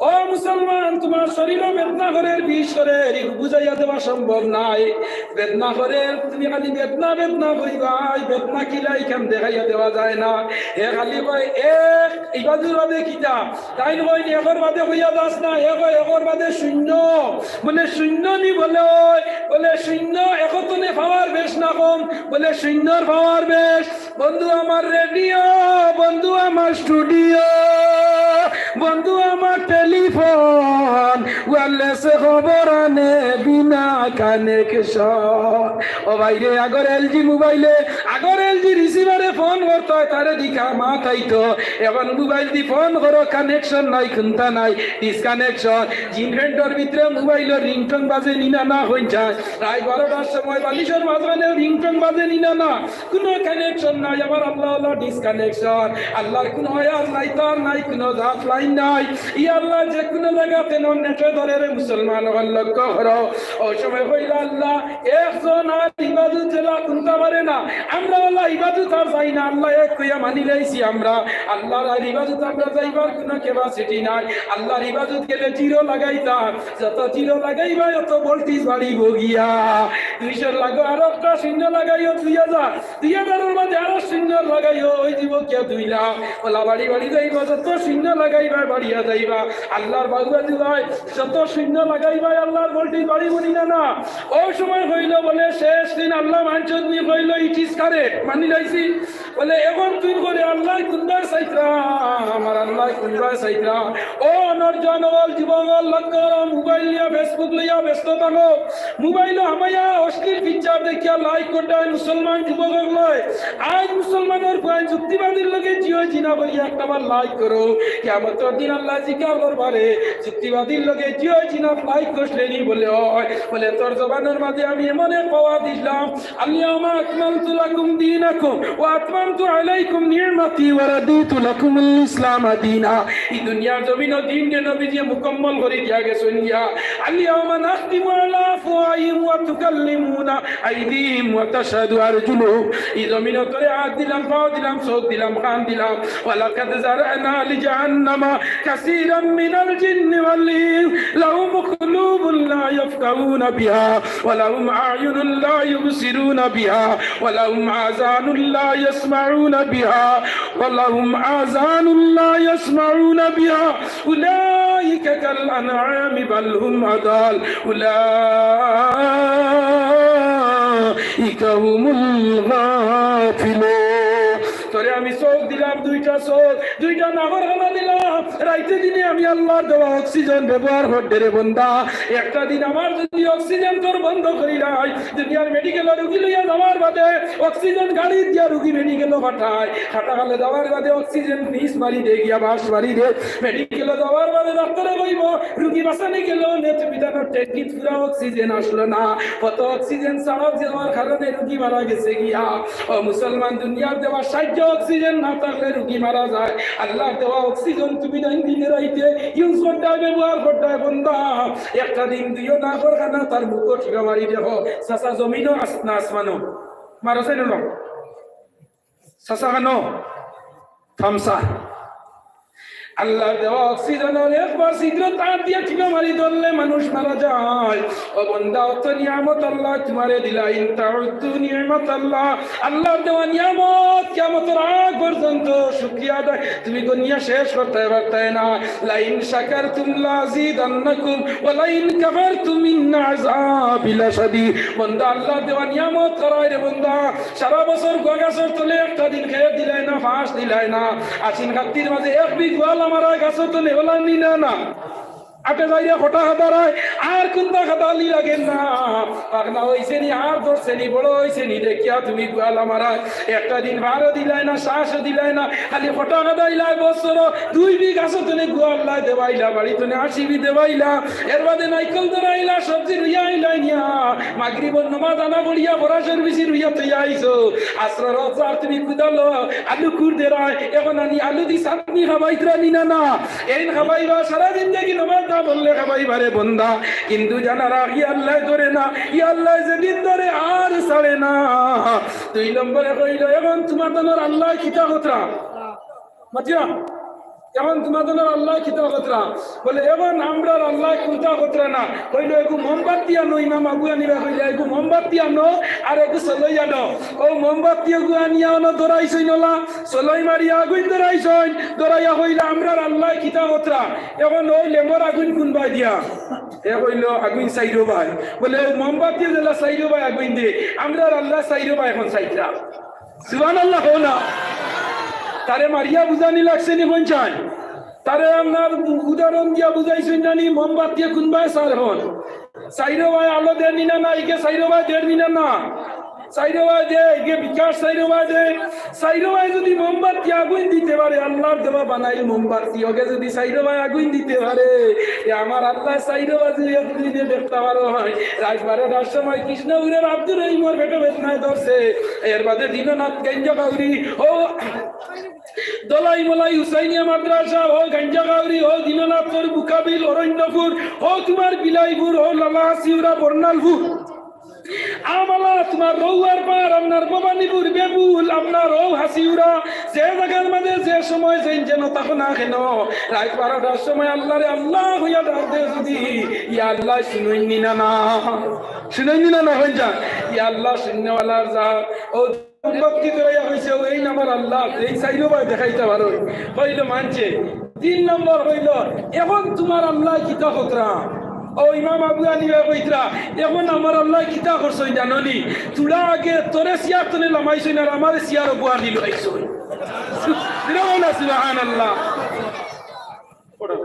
ও মুসলমান, তুমার শরীরো বেদনা করের, বিষ করের, ইগু বুঝাইয়া দেওয়া সম্ভব নায়। বেদনা করের, তুমি খালি বেদনা, বেদনা কইবায়, বেদনা কিলা ইখান দেখাইয়া দেওয়া যায় না। হে খালি কয়, "এক, ইবাদুর বাদে কিতা?" তাইন কইন, "একর বাদে কইয়া যাস না।" হে কয়, "একর বাদে শূন্য।" বলে, "শূন্য নি?" বলে, "অয়।" বলে, "শূন্য, একর তনে power বেশ না কম?" বলে, "শূন্যর power বেশ।" বন্ধু আমার রেডিও, বন্ধু আমার স্টুডিও, বন্ধু আমার টেলিফোন, wireless খবর আনে বিনা connection। ও ভাইরে, আগর এলজি মোবাইলে, আগর এলজি রিসিভারে ফোন করতো, তারে দিকা মাত আইতো। এখন মোবাইলদি ফোন করো, connection নাই, কুনতা নাই, disconnection। জিন প্যান্টর ভিতরে মোবাইলর ringtone বাজে নি না, না, কইন চাই। রাইত বারোটার সময় বালিশর মাঝখানে ringtone বাজে নি না, না, কুনু connection নাই। আবার আল্লাহ, আল্লাহ disconnection। আল্লাহর কুনু ওয়্যার নাই, তার নাই, কুনু জাত লাইন নাই। ই আল্লাহ যে কুনু জাগাত নেটে ধরে রে মুসলমান, অখন লক্ষ্য করো। অউ সময় কইলা, "আল্লাহ একজন, আর ইবাদত যেলা কুনতা পারে না।" আমরা আল্লাহ ইবাদত আর যাই না, আল্লাহ এক কইয়া মানি লাইছি আমরা। আল্লাহর আর ইবাদত আমরা যাইবার কুনু capacity নাই। আল্লাহর ইবাদত গেলে zero লাগাইতাম, যত zero লাগাইবা অত voltage বাড়িবো গিয়া। দুইশো লাগো, আরো একটা শূন্য লাগাইও, দুই হাজার। দুই হাজারর মাঝে আরো শূন্য লাগাইও, অইযিবো গিয়া দুই লাখ। অলা বাড়ি বাড়ি যাইবা, যত শূন্য লাগাইবা, বাড়িয়া যাইবা। আল্লাহর বাউয়া দিবায়, যত শূন্য লাগাইবা, আল্লাহর voltage বাড়িবো নি না, না? অউ সময় কইলো বলে, "শেষ দিন আল্লাহ মানছত নি?" কইলো, "It is correct।" মানি লাইছি। বলে, "এখন তুই করে আল্লাহ কুনবায় চাইতরা, আমার আল্লাহ কুনবায় চাইতরা?" ও নওজোয়ান অকল, যুবক অকল, লক্ষ্য করো, মোবাইল লইয়া, Facebook লইয়া ব্যস্ত থাকো। মোবাইলো হামাইয়া অশ্লীল পিকচার দেখিয়া লাইক করতায় মুসলমান যুবক অকলে। আইজ মুসলমানর পুয়াইন যুক্তিবাদীর লগে জিও জিনা করিয়া একটা বার লাইক করো। কিয়ামতর দিন আল্লায় জিকার করবারে, যুক্তিবাদীর লগে জিও জিনা লাইক করছলে নি? বলে, অয়। বলে, তোর জবানর মাঝে আমি এমন এক পাওয়া দিলাম, اليوم أكملت لكم دينكم وأتممت عليكم نعمتي ورضيت لكم الإسلام دينا। ই দুনিয়ার জমিনো দিনরে নবীজিয়ে মুকম্মল করি দিয়া গেছইন গিয়া। اليوم نختم على أفواههم وتكلمنا أيديهم وتشهد أرجلهم। ই জমিনো তোরে আত দিলাম, পাও দিলাম, চউখ দিলাম, কান দিলাম। ولقد ذرأنا لجهنم كثيرا من الجن والإنس لهم قلوب لا يفقهون بها ولهم أعين لا يبصرون بها ولهم آذان لا يسمعون بها ولهم آذان لا يسمعون بها أولئك كالأنعام بل هم أضل أولئك هم الغافلون। তোরে আমি চউখ দিলাম, দুইটা চউখ, দুইটা নাকর কানা দিলাম, রাইতে দিনে আমি আল্লার দেওয়া অক্সিজেন ব্যবহার কররে রে বন্দা। একটা দিন আমার যদি অক্সিজেন তোর বন্ধ করিলাই, দুনিয়ার মেডিকেলো রুগী লইয়া যাওয়ার বাদে, অক্সিজেন গাড়িত দিয়া রুগী মেডিকেলো পাঠায়, হাসপাতালো যাওয়ার বাদে অক্সিজেন মিস মারি দে, গিয়া বাস মারি দে। মেডিকেলো যাওয়ার বাদে ডাক্তরে কইবো, রুগী বাঁচানি গেলো নে, তুমি জানো ট্যাঙ্কিত পুরা অক্সিজেন আসলো না, কত অক্সিজেন ছাড়া যাওয়ার কারণে রুগী মারা গেছে গিয়া। ও মুসলমান, দুনিয়ার দেওয়া সাহায্য অক্সিজেন না থাকলে রুগী মারা যায়। আল্লার দেওয়া অক্সিজেন তুমি দিনে রাইতে ইউজ করতায়, ব্যবহার করতায় বন্দা। একটা দিন দুইও নাকর কানা তার মুখো টিপা মারি দেখো, চাচা জমিনো আস-, না আসমানো? মারো চাইন না। চাচা কানো? থামসা। আল্লার দেওয়া অক্সিজেনর একবার ছিদ্র তার দিয়া টিপা মারি ধরলে মানুষ মারা যায়। ও বন্দা, অত নিয়ামত আল্লায় তুমারে দিলা, إن تعدوا نعمة الله। আল্লার দেওয়া নিয়ামত কিয়ামতর আগ পর্যন্ত শুকরিয়া আদায় তুমি গনিয়া শেষ করতায় পারতায় না। لئن شكرتم لأزيدنكم ولئن كفرتم إن عذابي لشديد। বন্দা, আল্লার দেওয়া নিয়ামত হারায় রে বন্দা। সারা বছর গুয়া গাছর তলে একটা দিন খেত দিলায় না, ফাঁস দিলায় না। আশ্বিন কাত্তির মাঝে এক বিঘ গুয়াল আমার গাছর তলে ওলা নি না না। আটে যাইরা কটা খাদারায়, আর কুনটা খাদানি লাগে না। পাকনা অইছে নি, আর ধরছে নি, বড় অইছে নি, দেখিয়া তুমি গুয়াল আমারায় একটা দিন ভারও দিলায় না, শ্বাসও দিলায় না, খালি কটা খাদাইলায় বছর। দুই বিঘ গাছর তলে গুয়াল আল্লায় দেওয়াইলা, বাড়ি তনে আশি বিঘ দেওয়াইলা, এর বাদে নাইকল ধরাইলা, সবজি রুইয়া আইলায় নিয়া, মাগরিবর নমাজ আনা পড়িয়া বড়া সরবিছি রুইয়া থইয়া আইছো। আছরর অজার তুমি কুদালো, আলু কুর দেরায়, এখন আনি আলু দি চাটনি খাবাইতরা নি না না। এইন খাবাইবা, সারা জিন্দেগি নমাজ না পড়লে খাবাইবা রে বন্দা। কিন্তু জানা রাখ, ই আল্লায় ধরে না, ই আল্লায় যেদিন ধরে আর ছাড়ে না। দুই নম্বরে কইলো, এখন তুমার দলর আল্লায় কিতা করতরা? মাতিয়া, এখন তুমার দলর আল্লায় কিতা করতরা? বলে, এখন আমরার আল্লায় কুনটা করতরা না। কইলো, এগু মোমবাতি আনো, ইমাম আবু হানিফা কইলা, এগু মোমবাতি আনো, আর এগু সলই আনো। অউ মোমবাতি এগু আনিয়া অনো ধরাইছইন ওলা, সলই মারিয়া আগুইন ধরাইছইন, ধরাইয়া কইলা, আমরার আল্লায় কিতা করতরা? এখন অউ লেম্বর আগুইন কুনবায় দিয়া? এ কইলো, আগুইন চাইরোবায়। বলে, অউ মোমবাতি যেলা চাইরোবায় আগুইন দে, আমরার আল্লায় চাইরোবায় এখন চাইতরা। সুবহানাল্লাহ কও না। তারে মারিয়া বুঝানি লাগছে নি কইন চাই? তারে আপনার উদাহরণ দিয়া বুঝাইছইন না নি, মোমবাতি কুনবায় চার হন? চাইরোবায় আলো দের নি না না, ইগে চাইরোবায় দের নি না না? চাইরোবায় দে, ইগে বিকাশ চাইরোবায় দে। চাইরোবায় যদি মোমবাতি আগুইন দিতে পারে, আল্লার দেওয়া বানাইল মোমবাতি, ওকে যদি চাইরোবায় আগুইন দিতে পারে, এ আমার আল্লায় চাইরোবায় যদি একদিনে দেখতা পারইন, রাইত বারোটার সময় কৃষ্ণপুরর আব্দুর রহিমর পেটো বেদনায় ধরছে, এর বাদে দিননাথ গাঞ্জা খাউরি, অউ দলাই মলাই হুসাইনিয়া মাদ্রাসা, অউ গাঞ্জা খাউরি, অউ দিননাথর বুকাবিল, অরণ্যপুর, অউ তুমার বিলাইপুর, অউ লালা হাসিউরা, বর্ণালপুর, আমলা তুমার রৌয়ার পার, আপনার ভবানীপুর বেবুল, আপনার অউ হাসিউরা, যে জাগার মাঝে যে সময় যেইন যেন থাকো না কেন, রাইত বারোটার সময় আল্লারে আল্লা কইয়া ডাক দে যদি, ইয়া আল্লায় হুনইন নি না না, হুনইন নি না না, কইন চাই, ইয়া আল্লাহ হুননেওয়ালার জাত, অউ মোমবাতি ধরাইয়া কইছে, অউ এইন আমার আল্লা, এই চাইরোবায় দেখাইতা পারইন। কইলো মানছে। তিন নম্বর কইলো, এখন তুমার আল্লায় কিতা করতরা? অউ ইমাম আবু হানিফায় কইতরা, এখন আমার আল্লায় কিতা করছইন জানো নি? থুড়া আগে তোরে চেয়ার তনে লামাইছইন আর আমারে চেয়ারো বওয়ানি লইছইন। দিল না সুবহানাল্লাহ। পড়ো।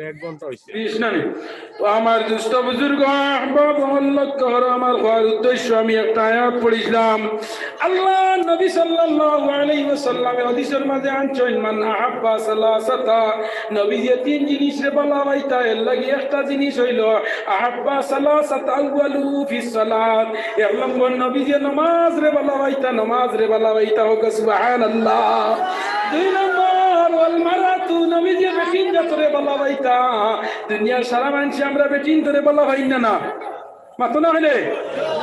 এক ঘন্টা হইছে। বিশ না নি? তো আমার দুস্ত বুজুর্গ আহবাব অকল, লক্ষ্য করো, আমার কওয়ার উদ্দেশ্য আমি একটা আয়াত পড়ছিলাম। আল্লার নবী সাল্লাল্লাহু আলাইহি ওয়াসাল্লামে হাদিসর মাঝে আনছইন, "মান আহাব্বা সালাসাতা", নবীজিয়ে তিন জিনিসরে ভালা পাইতা, এর লাগি একটা জিনিস অইলো, "আহাব্বা সালাসাতা আউয়ালু ফিস সালাত", এক নম্বর নবীজিয়ে নমাজরে ভালা পাইতা, নমাজরে ভালা পাইতা, কউক্কা সুবহানাল্লাহ। দুই নম্বর, ওয়াল মারাতু, নবীজিয়ে বেটিন জাতরে ভালা পাইতা। দুনিয়ার সারা মানষে আমরা বেটিনতরে ভালা পাই না, না? মাতো না অইলে?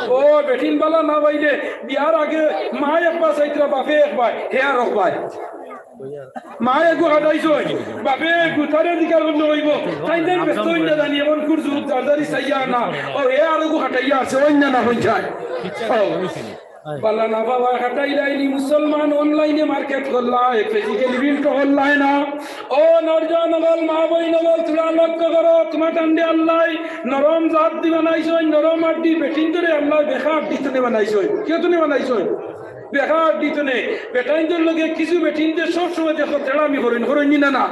ও, বেটিন ভালা না পাইলে বিয়ার আগে মায় একবার চাইতরা, বাপে একবার, হে আরকবার। মায় এগু খাটাইছইন, বাপে এগু, তারে অধিকার অইন্য অইবো। তাইন তাইন ব্যস্ত অইন না জানি, এমন কুরজুত জারজারি চাইয়া না। ও, হে আরগু খাটাইয়া আছে, অইন্য না অইন যায়। ও, ভালা না ভালা খাটাইলাইনি, মুসলমান online-এ market করলায়, physically build করলায় না। ও নরজান অকল, মা বইন অকল, তুমরা লক্ষ্য করো, তুমরার ঠান্ডে আল্লায় নরম জাত দি বানাইছইন, নরম আড্ডি, বেটিনতরে আল্লায় বেকা আড্ডি তনে বানাইছইন। কিয়তনে বানাইছইন? বেকা আড্ডি তনে। বেটাইন্তর লগে কিছু বেটিন্তে সব সময় দেখো তেড়ামি করইন, করইন নি না, না?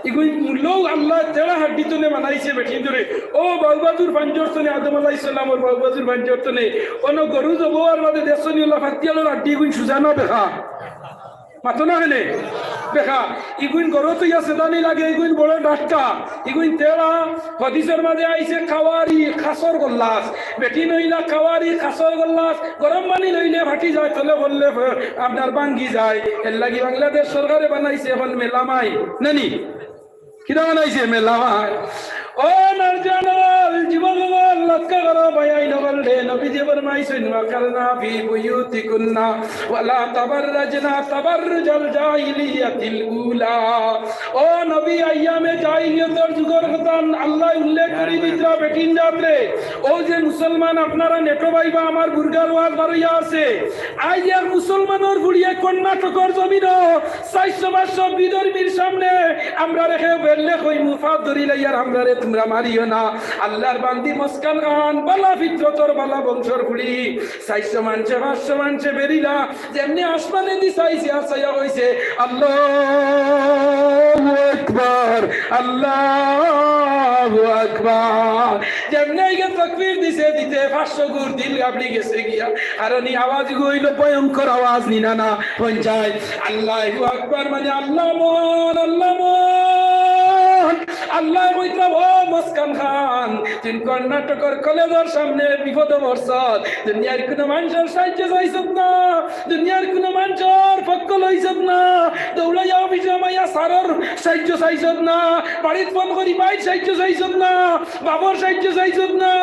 ইগুইন মূলেউ আল্লায় তেড়া আড্ডি তনে বানাইছে বেটিন্তরে। ও বাউবাজুর পাঞ্জর তনে, আদম আলাইহিস সালামর বাউবাজুর পাঞ্জর তনে। অনো গরু জবো অওয়ার বাদে দেখছো নি অলা ফাতিয়ালর আড্ডি, ইগুইন সুজা না বেকা? মাতো না অইলে? বেকা। ইগুইন গরু তো ইয়া সেদানি লাগে, ইগুইন বড় ডাক্কা, ইগুইন তেড়া। হাদিসর মাঝে আইছে কাওয়ারি, খাসর গল্লাস। বেটিন অইলা কাওয়ারি, খাসর গল্লাস। গরম পানি লইলে ফাটি যায়, তলে পড়লে ফ-, আপনার ভাঙ্গি যায়। এর লাগি বাংলাদেশ সরকারে বানাইছে অখন মেলামাইন, না নি? কিতা বানাইছে? মেলামাইন। ও নরজান অকল, যুবক অকল, লক্ষ্য করো, ভাইয়াইন অকল রে, নবীজিয়ে ফরমাইছইন, "ওয়াকারনা ফি বুয়ুতিকুন্না ওয়ালা তাবাররাজনা তাবাররুজাল জাহিলিয়াতিল উলা।" ও নবী, আইয়ামে জাহিলিয়তর যুগর কথা আল্লায় উল্লেখ করি দিতরা বেটিন জাতরে। ও যে মুসলমান আপনারা নেটো পাইবা, আমার বুরকার ওয়াজ বারইয়া আছে। আইজ এক মুসলমানর ফুড়িয়ে কর্ণাটকর জমিনো চাইরশো পাঁচশো বিধর্মীর সামনে আমরারে কেউ বেরলে কইমু, ফাও ধরি লাইয়ার আমরারে তুমরা মারিও না। আল্লার বান্দি মসকান খান, ভালা ফিতরতর, ভালা বংশর ফুড়ি। চাইরশো মানষে, পাঁচশো মানষে বেরিলা, যেমনে আসমানেদি চাইছে আর চাইয়া কইছে, "আল্লাহু আকবার, আল্লাহু আকবার।" যেমনে ইগু তকবীর দিছে, দিতে পাঁচশো গুর দিল ঘাবড়ি গেছে গিয়া। কারণ ই আওয়াজ ইগু অইলো ভয়ঙ্কর আওয়াজ, নি না, না, পঞ্চায়েত। আল্লাহু আকবার মানে আল্লাহ মহান, আল্লাহ মহান। আল্লায় কইতরা, "ও মসকান খান, তুই কর্ণাটকর কলেজর সামনে বিপদো পড়ছত, দুনিয়ার কুনু মানষর সাহায্য চাইছত না, দুনিয়ার কুনু মানষর পক্ষ লইছত না, দৌড়াইয়া অফিসো হামাইয়া স্যারর সাহায্য চাইছত না, বাড়িত ফোন করি ভাইর সাহায্য চাইছত না, বাবার সাহায্য চাইছত না,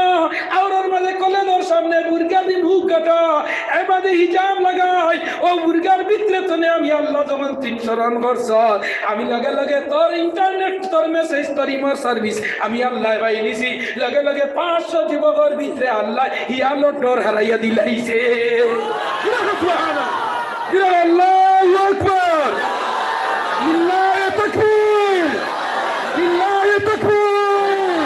আওরর মাঝে কলেজর সামনে বুরকা দি মুখ ঢাকা, এবাদে হিজাব লাগাই, অউ বুরকার ভিতরে তনে আমি আল্লাহ যখন তিন স্মরণ করছত, আমি লগে লগে তোর internet, তোর message, তোর ইমোর service আমি আল্লায় পাইলিছি।" লগে লগে পাঁচশো যুবকর ভিতরে আল্লায় হিয়ালর ডর হারাইয়া দিলাইছে। কিরা সুবহানাল্লাহ? কিরা আল্লাহু আকবার? লিল্লাহি তাকবীর! লিল্লাহি তাকবীর!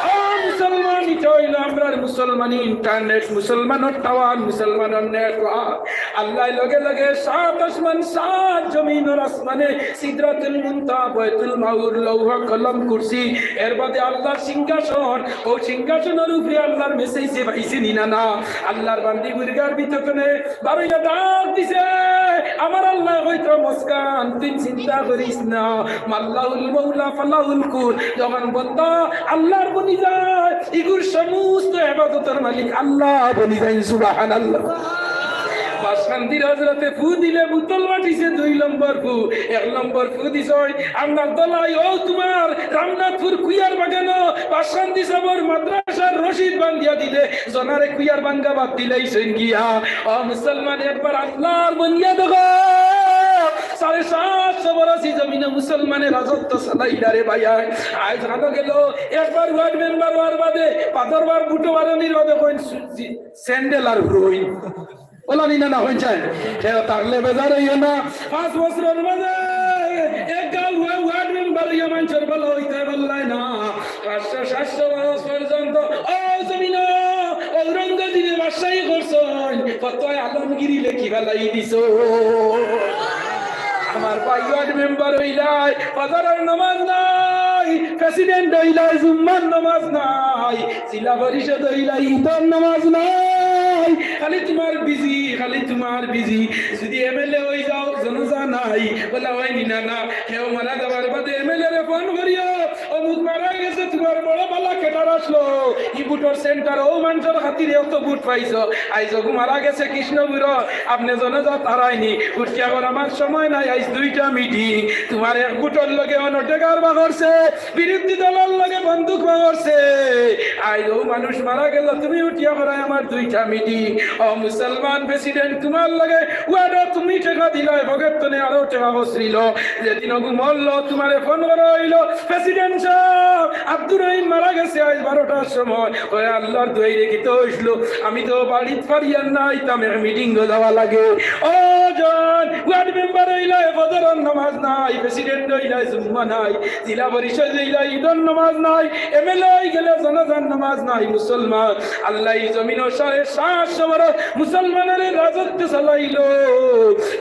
ও মুসলমান, ইটা অইলো আমরার মুসলমানি internet, মুসলমানর tower, মুসলমানর network। আল্লায় লগে লগে সাত আসমান, সাত জমিনর আসমানে সিদরাতুল মুনতাহা, বায়তুল মামুর, লৌহ, কলম, কুরসি, এর বাদে আল্লার সিংহাসন, অউ সিংহাসনর উপরে আল্লার message পাইছে নি না, না? আল্লার বান্দি বুরকার ভিতর তনে বারইয়া ডাক দিছে, "আমার আল্লায় কইতরা মসকান, তুই চিন্তা করিস না, মাল্লাহুল মাওলা ফালাহুল কুন।" যখন বন্দা আল্লার বনি যায়, ইগুর সমস্ত এবাদতর মালিক আল্লাহ বনি যায়। সুবহানাল্লাহ। বাসকান্দির হজরতে ফু দিলে বুতল ফাটিছে দুই নম্বর ফু। এক নম্বর ফু দিছইন আমরার দলাই, অউ তুমার রামনাথপুর কুয়ার বাগানো বাসকান্দি সাবর মাদ্রাসার রশিদ বান্ধিয়া দিলে জনারে কুয়ার বাঙ্গা বাদ দিলাইছইন গিয়া। ও মুসলমান, একবার আল্লার বনিয়া দেখো, সাড়ে সাতশো বরস ই জমিনো মুসলমানে রাজত্ব চালাইলা রে ভাইয়াইন। আইজ জানো গেল, একবার ওয়ার্ড মেম্বার অওয়ার বাদে, পাদরবার বুটো বারনির বাদে কইন সু-, জি, স্যান্ডেল আর হুরইন। অলা নি না, না, অইন চাই। কেউ থাকলে বেজার অইও না। পাঁচ বছরর মাঝে এক গাঁওর ওয়া-, ওয়ার্ড মেম্বার অইয়া মানষর ভালা অইতে পারলায় না। পাঁচশো সাতশো বছর পর্যন্ত অউ জমিনো ঔরঙ্গজেবে বাদশাহী করছইন। ফতোয়ায়ে আলমগিরি লেখি ফালাই দিছইন। আমার ভাই ওয়ার্ড মেম্বার অইলায়, ফজরর নামাজ নাই, প্রেসিডেন্ট অইলায় জুম্মার নামাজ নাই, জেলা পরিষদ অইলায় ইদর নামাজ নাই, খালি তুমার বিজি, খালি তুমার বিজি। যদি এমএলএ অই যাও, জানাজা নাই, বলা অয়নি না, না, কেউ মারা যাওয়ার বাদে এমএলএ রে ফোন করিও, অমুক মারা গেছে, তুমার বড় বালা কেডার আসলো, ই ভোটর সেন্টার, অউ মানষর খাতিরে অত ভোট পাইছো, আইজ অগু মারা গেছে কৃষ্ণগুরু, আপনে জানাজাত আরাইনি, উঠিয়া কর আমার সময় নাই, আইজ দুইটা মিটিং, তুমার এক ভোটর লগে অনো টেকার বা করছে, বিরোধী দলর লগে বন্দুক বা করছে, আইজ অউ মানুষ মারা গেল, তুমি উঠিয়া করায় আমার দুইটা মিটিং। ও মুসলমান প্রেসিডেন্ট, তুমার লগে ওয়ার্ডো তুমি টেকা দিলায়, পকেট তনে আরো টেকা বসরিল, যেদিন অগু মরলো, তুমারে ফোন করা অইলো, প্রেসিডেন্ট সাব, আব্দুর রহিম মারা গেছে আইজ বারোটার সময়। ওরে আল্লার দুয়াই রে, কিতা অইলো? আমি তো বাড়িত পারিয়ার না, আইতাম এক মিটিংও যাওয়া লাগে। ও জান, ওয়ার্ড মেম্বার অইলায় ফজরর নামাজ নাই, প্রেসিডেন্ট অইলায় জুম্মা নাই, জেলা পরিষদ অইলায় ইদর নামাজ নাই, এমএলএ অই গেলে জানাজার নামাজ নাই। মুসলমান, আল্লায় ই জমিনো সাড়ে সাতশো বছর মুসলমানরে রাজত্ব চালাইলো।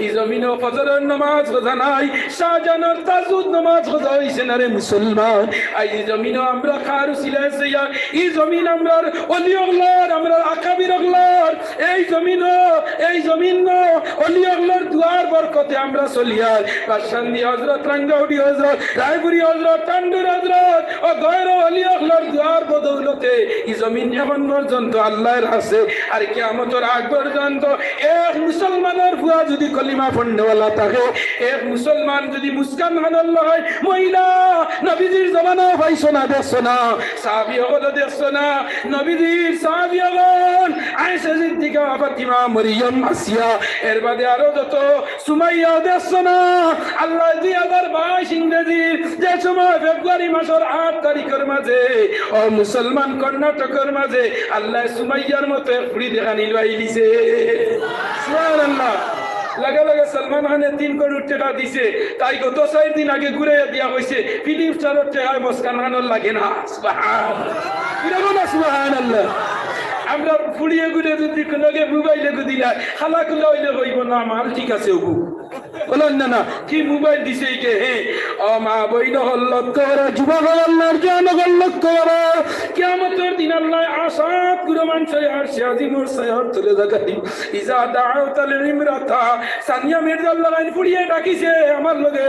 ই জমিনো ফজরর নামাজ কাজা নাই, শাহজাহানর তাহাজ্জুদ নামাজ কাজা অইছে না রে মুসলমান। আইজ ই জমিনো আমরা কার উসিলায় আছি, ই জমিন আমরার অলি অকলর, আমরার আকাবির অকলর, এই জমিনো, এই জমিনো অলি অকলর দোয়ার বরকতে আমরা চলিয়ার। বাসকান্দি হজরত, রাঙ্গাউটি হজরত, রায়পুরি হজরত, টান্ডুর হজরত, ও গয়র অলি অকলর দোয়ার বদৌলতে ই জমিন এখন পর্যন্ত আল্লার আছে। আর কিয়ামতর আগ পর্যন্ত এক মুসলমানর ফুয়া যদি কলিমা পড়নেওয়ালা থাকে, এক মুসলমান যদি মুসকান খানর লগে মহিলা, নবীজির জমানাও পাইছো না, দেখছো না, সাহাবী অকলও দেখছো না, নবীজির সাহাবী অকল, আয়েশা সিদ্দিকা, ফাতিমা, মরিয়ম, আসিয়া, এর বাদে আরো যত সুমাইয়া দেখছো না? আল্লায় দুই হাজার বাইশ ইংরেজির যে সময় ফেব্রুয়ারি মাসর আট তারিখর মাঝে, ও মুসলমান, কর্ণাটকর মাঝে আল্লায় সুমাইয়ার মতো এক ফুড়ি দেখানি লইলিছে। সুবহানাল্লাহ। লগে লগে সলমান খানে তিন করোড় টেকা দিছে, তাই গত চাইর দিন আগে ঘুরাইয়া দিয়া কইছে, ফিল্ম স্টারর টেকায় মুসকান খানর লাগে না। সুবহান। কিরকম না সুবহানাল্লাহ? আমরা ফুড়িয়ে গুড়ে যদি লগে মোবাইলে গুদিলা, খালা খুলা অইলে কইবো না, মাল ঠিক আছে অগু। বলেন না, না, কি মোবাইল দিছে ইকে, হে? ও মা বইন অকল লক্ষ্য করো, যুবক অকল, নওজোয়ান অকল লক্ষ্য করো। কিয়ামতর দিন আল্লায় আসাত গুরু মানষরে আরশে আজিমর ছায়ার তলে জাগা দিবা। ইজা দাআউতাল ইমরাতা, সানিয়া মির্জার লাগাইন ফুড়িয়ে ডাকিছে, আমার লগে,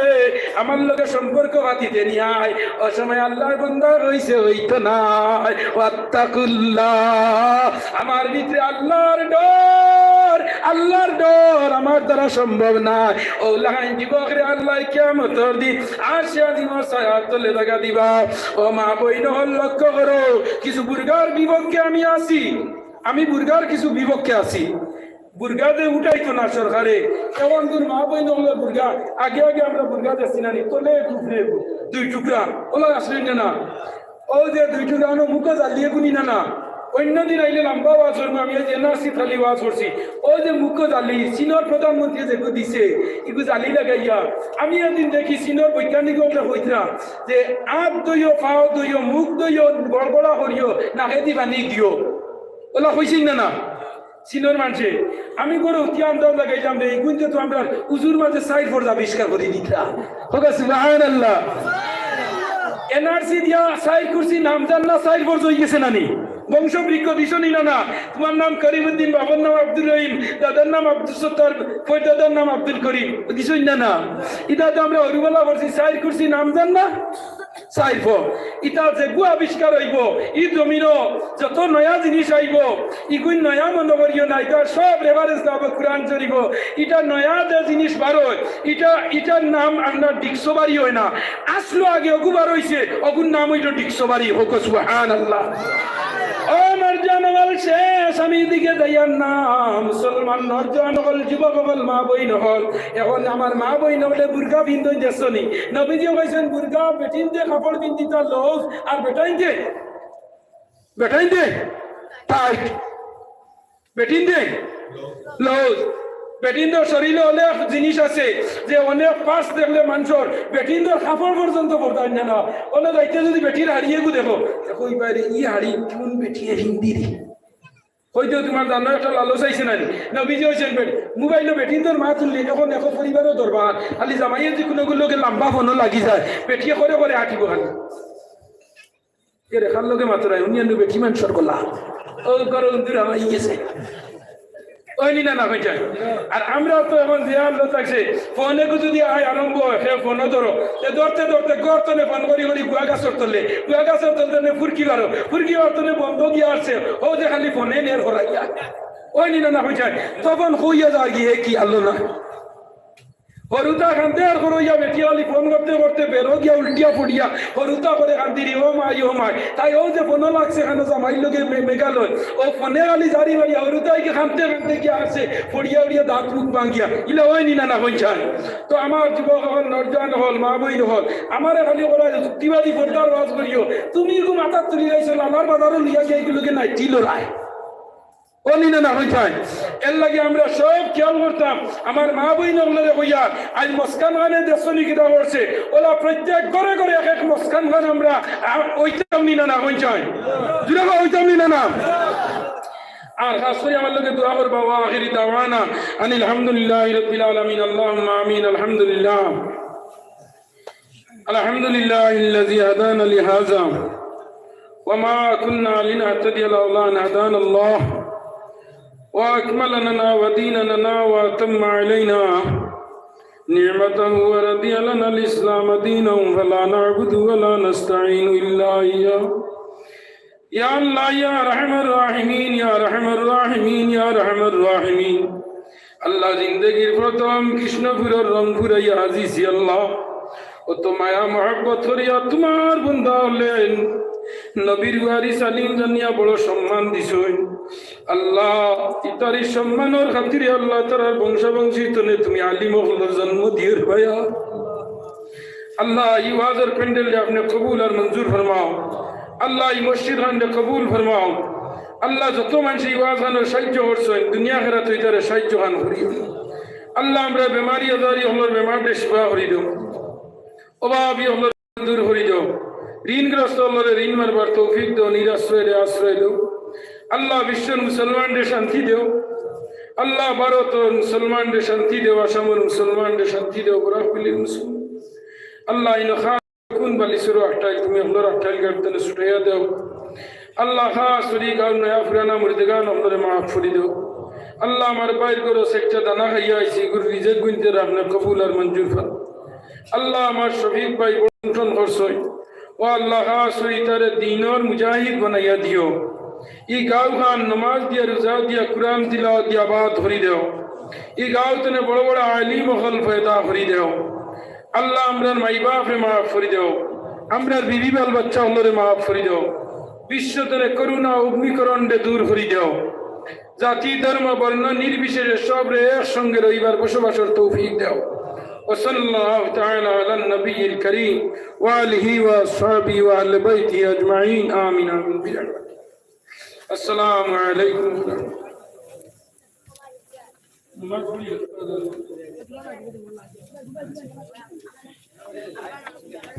আমার লগে সম্পর্ক পাতিতে নি আয়। ও সময় আল্লার বন্দা কইছে, অইতো নায়। ওয়াত্তাকুল্লাহ, আমার ভিতরে আল্লার ডর, আল্লার ডর আমার দ্বারা সম্ভব নায়। অউ লাখান যুবকরে আল্লায় কিয়ামতর দিন আরশে আজিমর ছায়ার তলে জাগা দিবা। ও মা বইন অকল লক্ষ্য করো, কিছু বুরগার বিপক্ষে আমি আছি, আমি বুরগার কিছু বিপক্ষে আছি। বুরগা যে উঠাইতো না সরকারে, এখন তোর মা বইন অকলর বুরগা, আগে আগে আমরা বুরগা দেখছি না নি, তলে এক উপরে এক, দুই টুকরা, অলা আসলে না, না। অউ যে দুই টুকরা অনো মুখো জালিয়ে গুনি না, না। অইন্য দিন আইলে লম্বা ওয়াজ করমু, আমি আইজ এনআরসি খালি ওয়াজ করছি। অউ যে মুখো জালি, চীনর প্রধানমন্ত্রী যেগু দিছে, ইগু জালি লাগাইয়া। আমি একদিন দেখি চীনর বৈজ্ঞানিক অকলে কইতরা যে আত ধইও, পাও ধইও, মুখ ধইও, গড়গড়া করিও, নাকেদি পানি দিও। অলা কইছইন না, না। চীনর মানষে, আমি ঘরো উঠিয়া আন্দাজ লাগাইলাম রে, ইগুইন্তে তো আমরার উজুর মাঝে চাইর ফরজ আবিষ্কার করি দিতরা। কউক্কা সুবহানাল্লাহ। এনআরসি দিয়া চাইর কুরসি নাম জান না, চাইর ফরজ অইগেছে না নি? বংশ বৃক্ষ দিছো নি না, না? তুমার নাম করিমউদ্দিন, বাবার নাম আব্দুর রহিম, দাদার নাম আব্দুস সত্তার, পরদাদার নাম আব্দুল করিম, দিছো নি না, না? ইতা তো আমরা হরুবালা পড়ছি, চাইর কুরসি নাম জান না? চাইর ফ। ইতা যেগু আবিষ্কার অইবো, ই জমিনো যত নয়া জিনিস আইবো, ইগুইন নয়া মনো করিও না, ইতা সব রেফারেন্স লাগবো কুরআন শরীফো। ইতা নয়া যে জিনিস বারয়, ইতা, ইতার নাম আপনার ডিক্সোবারি অয় না। আসলো আগে অগু বারইছে, অগুর নাম অইলো ডিক্সোবারি। কউক্কা সুবহানাল্লাহ। ও আমার জানওয়াল শেষ, আমি ইদিকে যাইয়ার না। মুসলমান নওজোয়ান অকল, যুবক অকল, মা বইন অকল, এখন আমার মা বইন অকলে বুরকা পিন্দইন দেখছো নি? নবীজিয়ে কইছইন, বুরকা বেটিন্তে কাপড় পিন্দিতা লউজ, আর বেটাইন্তে, বেটাইন্তে টাইট। বেটিন্তে লউজ। বেটিন্তর শরীলো অনেক জিনিস আছে, যে অনেক পার্টস দেখলে মানষর, বেটিন্তর কাপড় পর্যন্ত পরতাইন না, না। অনো যাইতে যদি বেটির হাড়ি এগু দেখো, দেখো, ইবারে ই হাড়ি কুন বেটিয়ে পিন্দিরে। কইতেও তুমার জানো একটা লালচ আইছে না নি? নবীজিয়ে কইছইন, বেট-, মোবাইলো বেটিন্তর মাত হুনলে, এখন দেখো পরিবারও দরবার, খালি জামাইয়ে যে কুনুগুর লগে লাম্বা ফোনো লাগি যায়, বেটিয়ে করে করে আটিবো খালি। এরে কার লগে মাতরায়, উনি আনু বেটি মানষর গলা। ও ঘরো উন্দুর হামাই গেছে। অয়নি না, না অইযায়। আর আমরা তো এখন যে আল্লাহ থাকছে, ফোনে কো যদি আয় আরম্ভ অয়, হে ফোন ধরো। এ ধরতে ধরতে ঘর তনে ফোন করি করি গুয়া গাছর তলে, গুয়া গাছর তলে তনে ফুরকি বারো, ফুরকি বার তনে বন্ধ গিয়া আসছে। ও যে খালি ফোনে নের হরাইয়া। অয়নি না, না অইযায়। তখন কইয়া যায় গিয়ে কি আল্লাহ না। হরুতা কান্দে আর করইয়া বেটি খালি ফোন করতে করতে বেরো গিয়া উল্টিয়া পড়িয়া হরুতা করে কান্দিরি, "ও মাই, ও মাই।" তাই ও যে ফোন লাগছে কেন জামাইর লগে মে-, মেঘালয়, ও ফোনে খালি জারি মারিয়া হরুতাই কি কান্দতে কান্দতে গিয়া আসে, পড়িয়া উড়িয়া দাঁত মুখ ভাঙ্গিয়া। ইলা অয়নি না, না অইযায়। তো আমার যুবক অকল, নওজোয়ান অকল, মা বইন অকল, আমারে খালি ওরা যুক্তিবাদী পর্দার ওয়াজ করিও। তুমি এগু মাথাত তুলি লাইছো, লালার বাজারো লইয়া গিয়া এগুলোকে নাইটি লড়াই। অয়নি না, না অইযায়। এর লাগি আমরা সব খেয়াল করতাম। আমার মা বইন অকলরে কইয়া, আজ মসকান খানে দেখছো নি কিতা করছে? ওলা প্রত্যেক ঘরে ঘরে এক এক মসকান খান আমরা, আ, অইতাম নি না, না অইযায়। জুড়ে বা অইতাম নি না, না। আর খাস করি আমার লগে দোয়া করবা, ওয়া আখিরি দাওয়ানা আনিল হামদুলিল্লাহি রাব্বিল আলামিন, আল্লাহুম্মা আমিন, আলহামদুলিল্লাহ। الحمد لله الذي هدانا لهذا وما كنا لنهتدي لولا أن هدانا الله وأكمل لنا وديننا وأتم علينا نعمته ورضي لنا الإسلام دينا فلا نعبد ولا نستعين إلا إياه. ইয়া আল্লাহ, ইয়া আরহামার রাহিমিন, ইয়া আরহামার রাহিমিন, ইয়া আরহামার রাহিমিন। আল্লাহ, জিন্দেগির প্রথম কৃষ্ণপুরর রংপুর আইয়া হাজিছি আল্লাহ। অত মায়া মহব্বত করিয়া তুমার বন্দা অকলে নবীর ওয়ারিস আলিম জানিয়া বড় সম্মান দিছইন। আল্লাহ, ইতারি সম্মানর খাতিরে আল্লাহ, তারার বংশাবংশী তনে তুমি আলিম অকলর জন্ম দিও রে ভাইয়া। আল্লাহ, ই ওয়াজর প্যান্ডেলরে আপনে কবুল আর মঞ্জুর ফরমাও। আল্লাহ, ই মসজিদ খানরে কবুল ফরমাও। আল্লাহ, যত মানষে ই ওয়াজ খানর সাহায্য করছইন, দুনিয়া আখেরাত অউ তারে সাহায্য খান করিও। আল্লাহ, আমরার বেমারি আজারি অকলর বেমাররে শিফা করি দেও। অভাবী অকলর দূর করি দেও। ঋণগ্রস্ত অকলরে ঋণ মারবার তৌফিক দেও, নিরাশ্রয়রে আশ্রয় দেও। আল্লাহ, বিশ্বর মুসলমানরে শান্তি দেও। আল্লাহ, ভারতর মুসলমানরে শান্তি দেও, আসামর মুসলমানরে শান্তি দেও, বরাকভ্যালির মুসলমান। আল্লাহ, ইনো খাস কুন বালিশরও আট্টাইল, তুমি অকলর আট্টাইল গার্দে তনে ছুটাইয়া দেও। আল্লাহ, খাস করি গাউর নয়া পুরানা মুর্দেগান অকলরে মাফ করি দেও। আল্লাহ, আমার ভাইর ঘরো চাইরটা দানা খাইয়া আইছি, ইগুর রিজেক গুনতে আপনে কবুল আর মঞ্জুর ফরমাও। আল্লাহ, আমার শফিক ভাই বন্টন করছইন। ও আল্লাহ, খাস করি তারে দ্বীনর মুজাহিদ বানাইয়া দিও। ই গাউখান নমাজ দিয়া, রোজা দিয়া, কুরআন তিলাওয়াত দিয়া আবাদ করি দেও। ই গাউ তনে বড় বড় আলিম অকল পয়দা করি দেও। আল্লাহ, আমরার মাই বাপরে মাফ করি দেও, আমরার বিবি বাল বাচ্চা অকলরে মাফ করি দেও। বিশ্ব তনে করোনা অগ্নিকরণরে দূর করি দেও। জাতি, ধর্ম, বর্ণ নির্বিশেষে সবরে একসঙ্গে রইবার বসবাসর তৌফিক দেও। وصلى الله تعالى على النبي الكريم وآله وأصحابه وأهل بيته أجمعين. آمين، آمين برحمتك. السلام عليكم ورحمة الله.